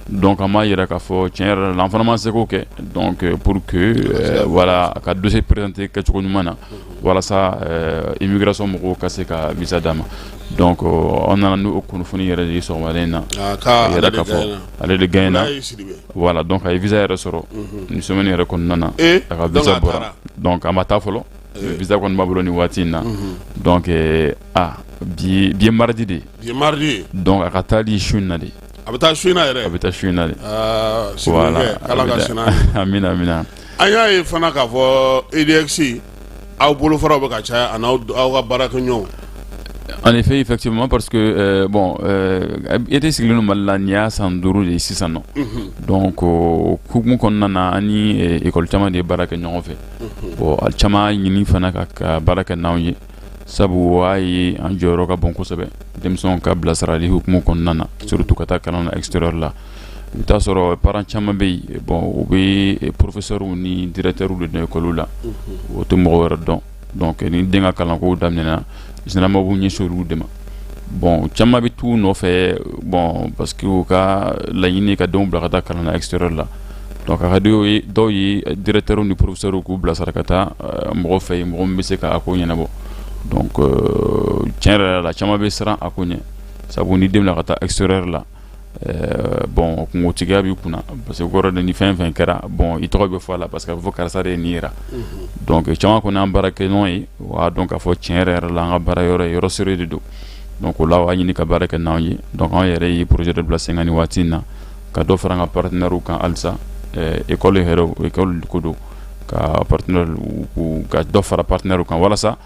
Donc an b'a yira k'a fɔ tiɲɛ yɛrɛ la, an fana ma se k'o kɛ, donc pour que voilà, a ka dossier présenté kɛcogo ɲuman na, walasa immigration mɔgɔw ka se ka visa d'a ma. Donc an nana n'o kunnafoni yɛrɛ de ye sɔgɔmada in na,
yɛrɛ
k'a fɔ ale de gagne na. Voilà, donc a ye visa yɛrɛ sɔrɔ nin semaine yɛrɛ kɔnɔna na, a ka visa bɔra. Donc a ma taa fɔlɔ, visa kɔni b'a bolo nin waati in na. Donc ah, bi ye mardi de ye.
Bi ye mardi.
Donc a ka taali su in na de.
A bɛ taa su in na yɛrɛ.
A bɛ taa su in na de.
Voilà, k'Ala ka sini.
Amina, amina.
An y'a ye fana k'a fɔ EDX, aw bolofaraw bɛ ka caya, a n'aw ka baarakɛɲɔgɔnw.
En effet, effectivement, parce que bon, EDX sigilen don Mali la nin y'a san 5 de ye sisan nɔ. Donc o hukumu kɔnɔna na, an ni école caman de ye baara kɛ ɲɔgɔn fɛ. Bon, a caman y'a ɲini fana ka baara kɛ n'anw ye, sabu o y'a ye an jɔyɔrɔ ka bon kosɛbɛ denmisɛnw ka bilasirali hukumu kɔnɔna na, surtout ka taa kalan na extérieur la. I bɛ taa sɔrɔ parents caman bɛ yen, bon, u bɛ professeurs ni directeurs de dɔn école la, o tɛ mɔgɔ wɛrɛ dɔn. Donc ni den ka kalanko daminɛna, généralement u b'u ɲɛsin olu de ma. Bon, caman bɛ t'u nɔfɛ, bon, parce que u ka laɲini ka denw bila ka taa kalan na extérieur la. Donc a ka di dɔw ye, directeurs ni professeurs k'u bilasira ka taa mɔgɔ fɛ yen, mɔgɔ min bɛ se k'a ko ɲɛnabɔ. Donc tiɲɛ yɛrɛ la, caman bɛ siran a ko ɲɛ, sabu ni den bila ka taa extérieur la, bon, kungotigiya b'i kunna, parce que kɔrɔ de ni fɛn fɛn kɛra, bon, i tɔgɔ bɛ fɔ a la, parce que a bɛ fɔ karisa de ye nin yira. Donc caman kɔni y'an baarakɛɲɔgɔn ye, o b'a dɔn k'a fɔ tiɲɛ yɛrɛ yɛrɛ la, an ka baara yɔrɔ ye yɔrɔ sérieux de don. Donc o la, o y'a ɲini ka baara kɛ n'anw ye. Donc anw yɛrɛ ye projet dɔ bila sen kan nin waati in na, ka dɔ fara an ka partenaires kan halisa, école yɛrɛ, école ko don, ka partenaire, ka dɔ fara partenaire kan, walasa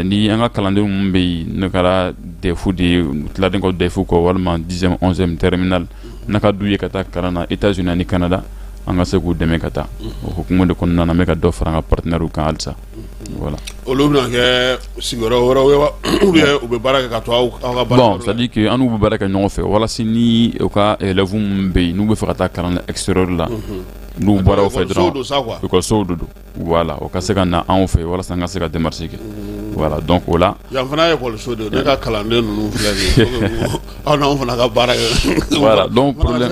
ni an ka kalandenw minnu bɛ yen, n'o kɛra DEF de ye, tilalen kɔ DEF kɔ, walima 10e, 11e, terminale, n'a ka d'u ye ka taa kalan na États-Unis ani Canada, an ka se k'u dɛmɛ ka taa. O hukumu de kɔnɔna na, an bɛ ka dɔ fara an ka partenaires kan halisa, voilà.
Olu bɛna kɛ sigiyɔrɔ wɛrɛw ye wa, ou bien u bɛ baara kɛ ka to aw ka baara?
Bon, c'est à dire que an n'u bɛ baara kɛ ɲɔgɔn fɛ, walasa ni u ka élèves minnu bɛ yen, n'u bɛ fɛ ka taa kalan na extérieur la, n'u bɔra o fɛ dɔrɔn, école de don, voilà, o ka se ka na anw fɛ walasa an ka se ka démarche kɛ. Voilà, donc o la.
Yan fana ye école de ye, ne ka kalanden ninnu filɛ nin ye, aw n'anw fana ka baara kɛ.
Voilà, donc problème,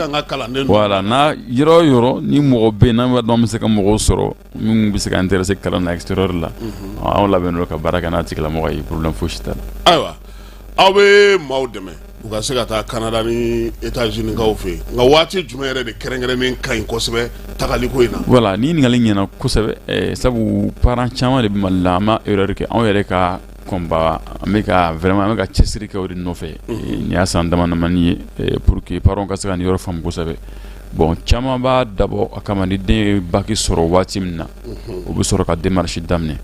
voilà, n'a yɔrɔ o yɔrɔ ni mɔgɔ bɛ yen, n'an b'a dɔn an bɛ se ka mɔgɔw sɔrɔ minnu bɛ se ka intéressé kalan na extérieur la, anw labɛnnen don ka baara kɛ n'a tigilamɔgɔ ye, problème fosi t'a
la. Ayiwa, aw bɛ maaw dɛmɛ u ka se ka taa Canada ni États-Unis kaw fɛ yen, nka waati jumɛn yɛrɛ de kɛrɛnkɛrɛnnen ka ɲi kosɛbɛ tagaliko in na?
Voilà, ni ɲininkali ɲɛna kosɛbɛ, sabu parents caman de bɛ Mali la, an ma erreur kɛ, anw yɛrɛ ka combat, an bɛ ka vraiment, an bɛ ka cɛsiri kɛ o de nɔfɛ nin y'a san dama damani ye, pour que parents ka se ka nin yɔrɔ faamu kosɛbɛ. Bon, caman b'a dabɔ a kama, ni den ye bac sɔrɔ waati min na, o bɛ sɔrɔ ka démarche daminɛ.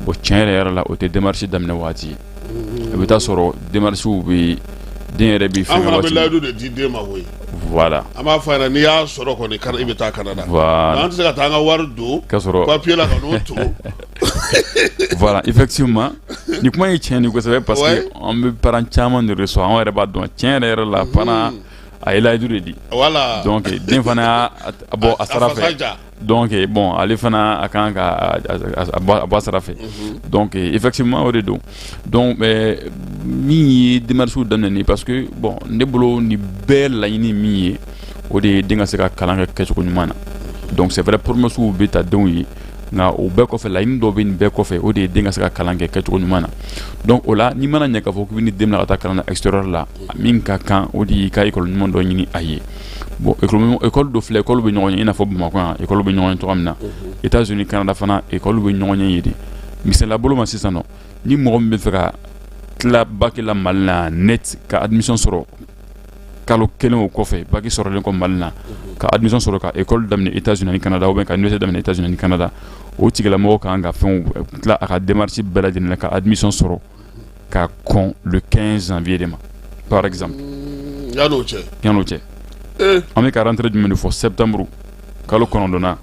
Bon, tiɲɛ yɛrɛ yɛrɛ la, o tɛ démarche daminɛ waati ye. I bɛ taa sɔrɔ démarche bɛ Den yɛrɛ b'i
fɛn. An fana bɛ layidu de di den ma koyi.
Voilà.
An b'a fɔ a ɲɛna, n'i y'a sɔrɔ kɔni, i bɛ taa Canada.
Voilà.
An tɛ se ka taa an ka wari don
K'a sɔrɔ
papier la ka n'o to.
Voilà, effectivement, ni kuma ye tiɲɛ de kosɛbɛ, parce que an bɛ parents caman de reçoit. An yɛrɛ b'a dɔn tiɲɛ yɛrɛ yɛrɛ la, parent a ye layidu de di. Donc den fana y'a bɔ a sara fɛ. Donc bon, ale fana a kan ka a bɔ a sara fɛ. Donc effectivement, o de don. Donc min ye démarches daminɛ, parce que bon, ne bolo, nin bɛɛ laɲini min ye, o de ye den ka se ka kalan kɛ kɛcogo ɲuman na. Donc c'est vrai, promesse bɛ ta denw ye, nka o bɛɛ kɔfɛ, laɲini dɔw bɛ nin bɛɛ kɔfɛ, o de ye den ka se ka kalan kɛ kɛcogo ɲuman na. Donc o la, n'i mana ɲɛ k'a fɔ k'i bɛ ni den bila ka taa kalan na extérieur la, min ka kan, o de y'i ka école ɲuman dɔ ɲini a ye. Bon, école dɔ filɛ, école bɛ ɲɔgɔn ye, i n'a fɔ Bamakɔ yan, école bɛ ɲɔgɔn ye cogoya min na, États-Unis, Canada fana, école bɛ ɲɔgɔn ye yen de. Misaliya bolo ma, sisan nɔ, ni mɔgɔ min bɛ fɛ ka tila bac la Mali la net, ka admission sɔrɔ kalo kelen o kɔfɛ, bac sɔrɔlen kɔ Mali la, ka admission sɔrɔ ka école daminɛ États-Unis ani Canada, ou bien ka université daminɛ États-Unis ani Canada, o tigilamɔgɔ kan ka fɛnw tila a ka démarche bɛɛ lajɛlen la ka admission sɔrɔ ka kɔn le 15 janvier de ma, par exemple.
Yan'o cɛ.
Yan'o cɛ. An bɛ ka rentrée jumɛn de fɔ? Septembre kalo 9na.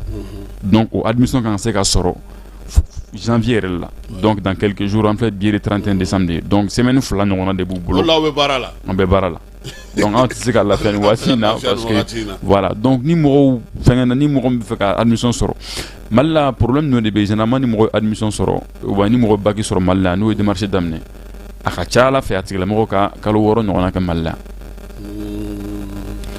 Donc o admission kan ka se ka sɔrɔ janvier yɛrɛ la. Donc dans quelques jours, an filɛ bi ye 31 décembre de ye, donc semaine 2 ɲɔgɔnna de b'u bolo.
O la aw bɛ baara la.
An bɛ baara la. Donc an tɛ se ka lafiya nin waati in na, parce que voilà. Donc ni mɔgɔw fɛngɛ na, ni mɔgɔ min bɛ fɛ ka admission sɔrɔ Mali la, problème dɔ de bɛ yen. Généralement, ni mɔgɔ ye admission sɔrɔ, ou bien ni mɔgɔ ye bac sɔrɔ Mali la, n'o ye démarche daminɛ, a ka ca Ala fɛ, a tigilamɔgɔ ka kalo 6 ɲɔgɔnna kɛ Mali la,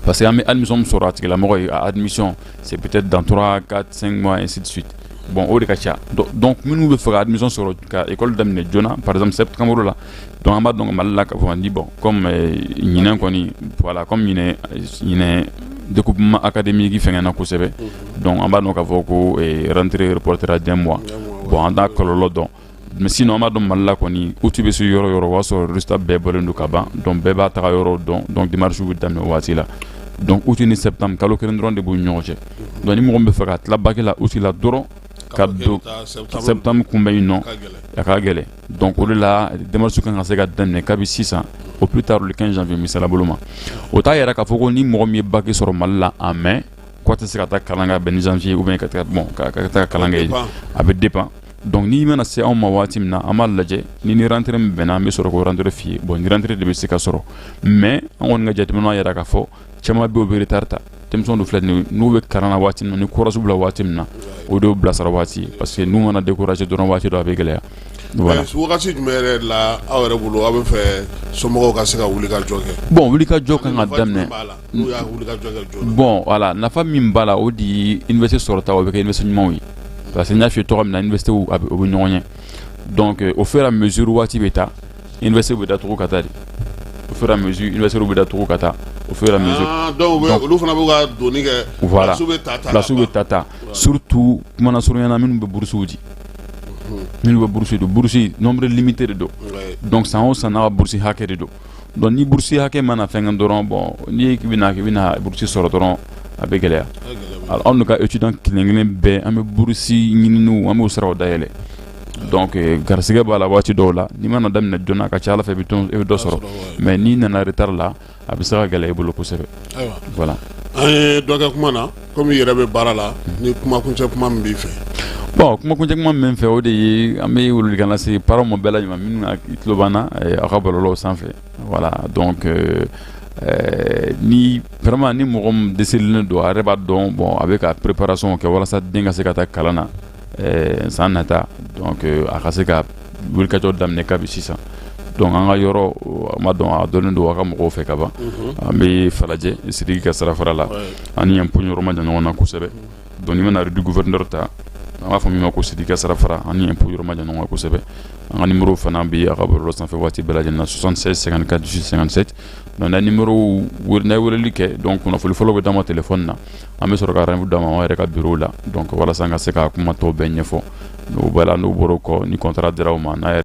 parce que an bɛ admission min sɔrɔ a tigilamɔgɔ ye, a admission, c'est peut-être dans 3, 4, 5 mois, ainsi de suite. Bon, o de ka ca. Donc minnu bɛ fɛ ka admission sɔrɔ ka école daminɛ joona, par exemple septembre la, donc an b'a dɔn Mali la k'a fɔ ni bon, comme ɲinɛ kɔni, voilà, comme ɲinɛ ɲinɛ découpement académique fɛngɛnna kosɛbɛ, donc an b'a dɔn k'a fɔ ko rentrée reportera d'un mois. Bon, an t'a kɔlɔlɔ dɔn, mais sinon an b'a dɔn Mali la kɔni, août bɛ se yɔrɔ yɔrɔ, o b'a sɔrɔ résultat bɛɛ bɔlen don ka ban. Donc bɛɛ b'a taga yɔrɔ dɔn, donc démarche bɛ daminɛ o waati la. Donc août ni septembre, kalo kelen dɔrɔn de b'u ni ɲɔgɔn cɛ. Donc ni mɔgɔ min bɛ fɛ ka tila bac la août la dɔrɔn ka don septembre kunbɛn yen nɔ, a ka gɛlɛn. Donc o de la, démarche kan ka se ka daminɛ kabi sisan, au plus tard le 15 janvier. Misala bolo ma, o t'a yɛrɛ k'a fɔ ko ni mɔgɔ min ye bac sɔrɔ Mali la en mai, k'a tɛ se ka taa kalan kɛ bɛn ni janvier, ou bien ka taa, bon, ka taa kalan kɛ, a bɛ dépend. Donc n'i mana se anw ma waati min na, an b'a lajɛ ni rentrée min bɛnna, an bɛ sɔrɔ k'o rentrée f'i ye. Bon, ni rentrée de bɛ se ka sɔrɔ, mais an kɔni ka jateminɛ y'a jira k'a fɔ caman bɛ yen, o bɛ retard ta. Denmisɛnw dun filɛ nin ye, n'u bɛ kalan na waati min na, ni courage b'u la waati min na, o de y'u bilasira waati ye, parce que n'u mana décourager dɔrɔn, waati dɔ a bɛ gɛlɛya. Voilà.
Wagati jumɛn yɛrɛ la aw yɛrɛ bolo, aw bɛ fɛ somɔgɔw ka se ka wuli ka jɔ kɛ?
Bon, wuli ka jɔ kan ka daminɛ.
N'u y'a wuli ka jɔ kɛ joona.
Bon, voilà, nafa min b'a la, o de ye université sɔrɔta, o bɛ kɛ université ɲumanw ye, parce que n y'a f'i ye cogo min na, université a bɛ o bɛ ɲɔgɔn ɲɛ. Donc au fur et à mesure waati bɛ taa, université bɛ datugu ka taa de. Au fur et à mesure, université bɛ datugu ka taa, au fur et à mesure.
Ah, donc olu fana b'u ka donni kɛ.
Voilà,
place bɛ ta ta.
Place bɛ ta ta, surtout kumana surunya na, minnu bɛ bourse di, minnu bɛ bourse di, bourse nombre limité de don. Donc san o san n'a ka bourse hakɛ de don. Donc ni bourse hakɛ mana fɛnkɛ dɔrɔn, bon, n'i k'i bɛna k'i bɛna bourse sɔrɔ dɔrɔn, a bɛ gɛlɛya. Alors anw ka étudiant kelen kelen bɛɛ, an bɛ bourse ɲininiw, an b'o siraw dayɛlɛ. Donc garisɛgɛ b'a la waati dɔw la, n'i mana daminɛ joona, a ka ca Ala fɛ, i bɛ dɔ sɔrɔ, mais n'i nana retard la, a bɛ se ka gɛlɛya i bolo kosɛbɛ.
Ayiwa.
Voilà.
An ye dɔ kɛ kuma na, komi i yɛrɛ bɛ baara la, ni kumakuncɛ kuma min b'i fɛ.
Bon, kumakuncɛ kuma min fɛ, o de ye an bɛ welelikan lase parents ma bɛɛ lajɛlen ma, minnu tulo b'an na aw ka bɔlɔlɔw sanfɛ. Voilà, donc ni vraiment ni mɔgɔ min dɛsɛlen don, a yɛrɛ b'a dɔn, bon, a bɛ ka préparation kɛ walasa den ka se ka taa kalan na san nata, donc a ka se ka wulikajɔ daminɛ kabi sisan. Donc an ka yɔrɔ, an b'a dɔn a dɔnnen don a ka mɔgɔw fɛ ka ban. An bɛ Falajɛ, Sidiki ka sirafara la, ani impôt yɔrɔ ma jan ɲɔgɔn na kosɛbɛ. Donc n'i mana rue du gouverneur ta, an b'a fɔ min ma ko Sidiki ka sirafara, ani impôt yɔrɔ ma jan ɲɔgɔn na kosɛbɛ. An ka numéro fana bɛ a ka bɔlɔlɔ sanfɛ waati bɛɛ lajɛlen na, 76 54 18 57. Donc n'a numéro n'a ye weleli kɛ, donc kunnafoni fɔlɔ bɛ d'an ma téléphone na, an bɛ sɔrɔ ka rendez-vous d'a ma an yɛrɛ ka bureau la, donc walasa an ka se ka kuma tɔw bɛɛ ɲɛfɔ. N'o bɛɛ la, n'o bɔra o kɔ, ni contrat dira u ma n'a yɛrɛ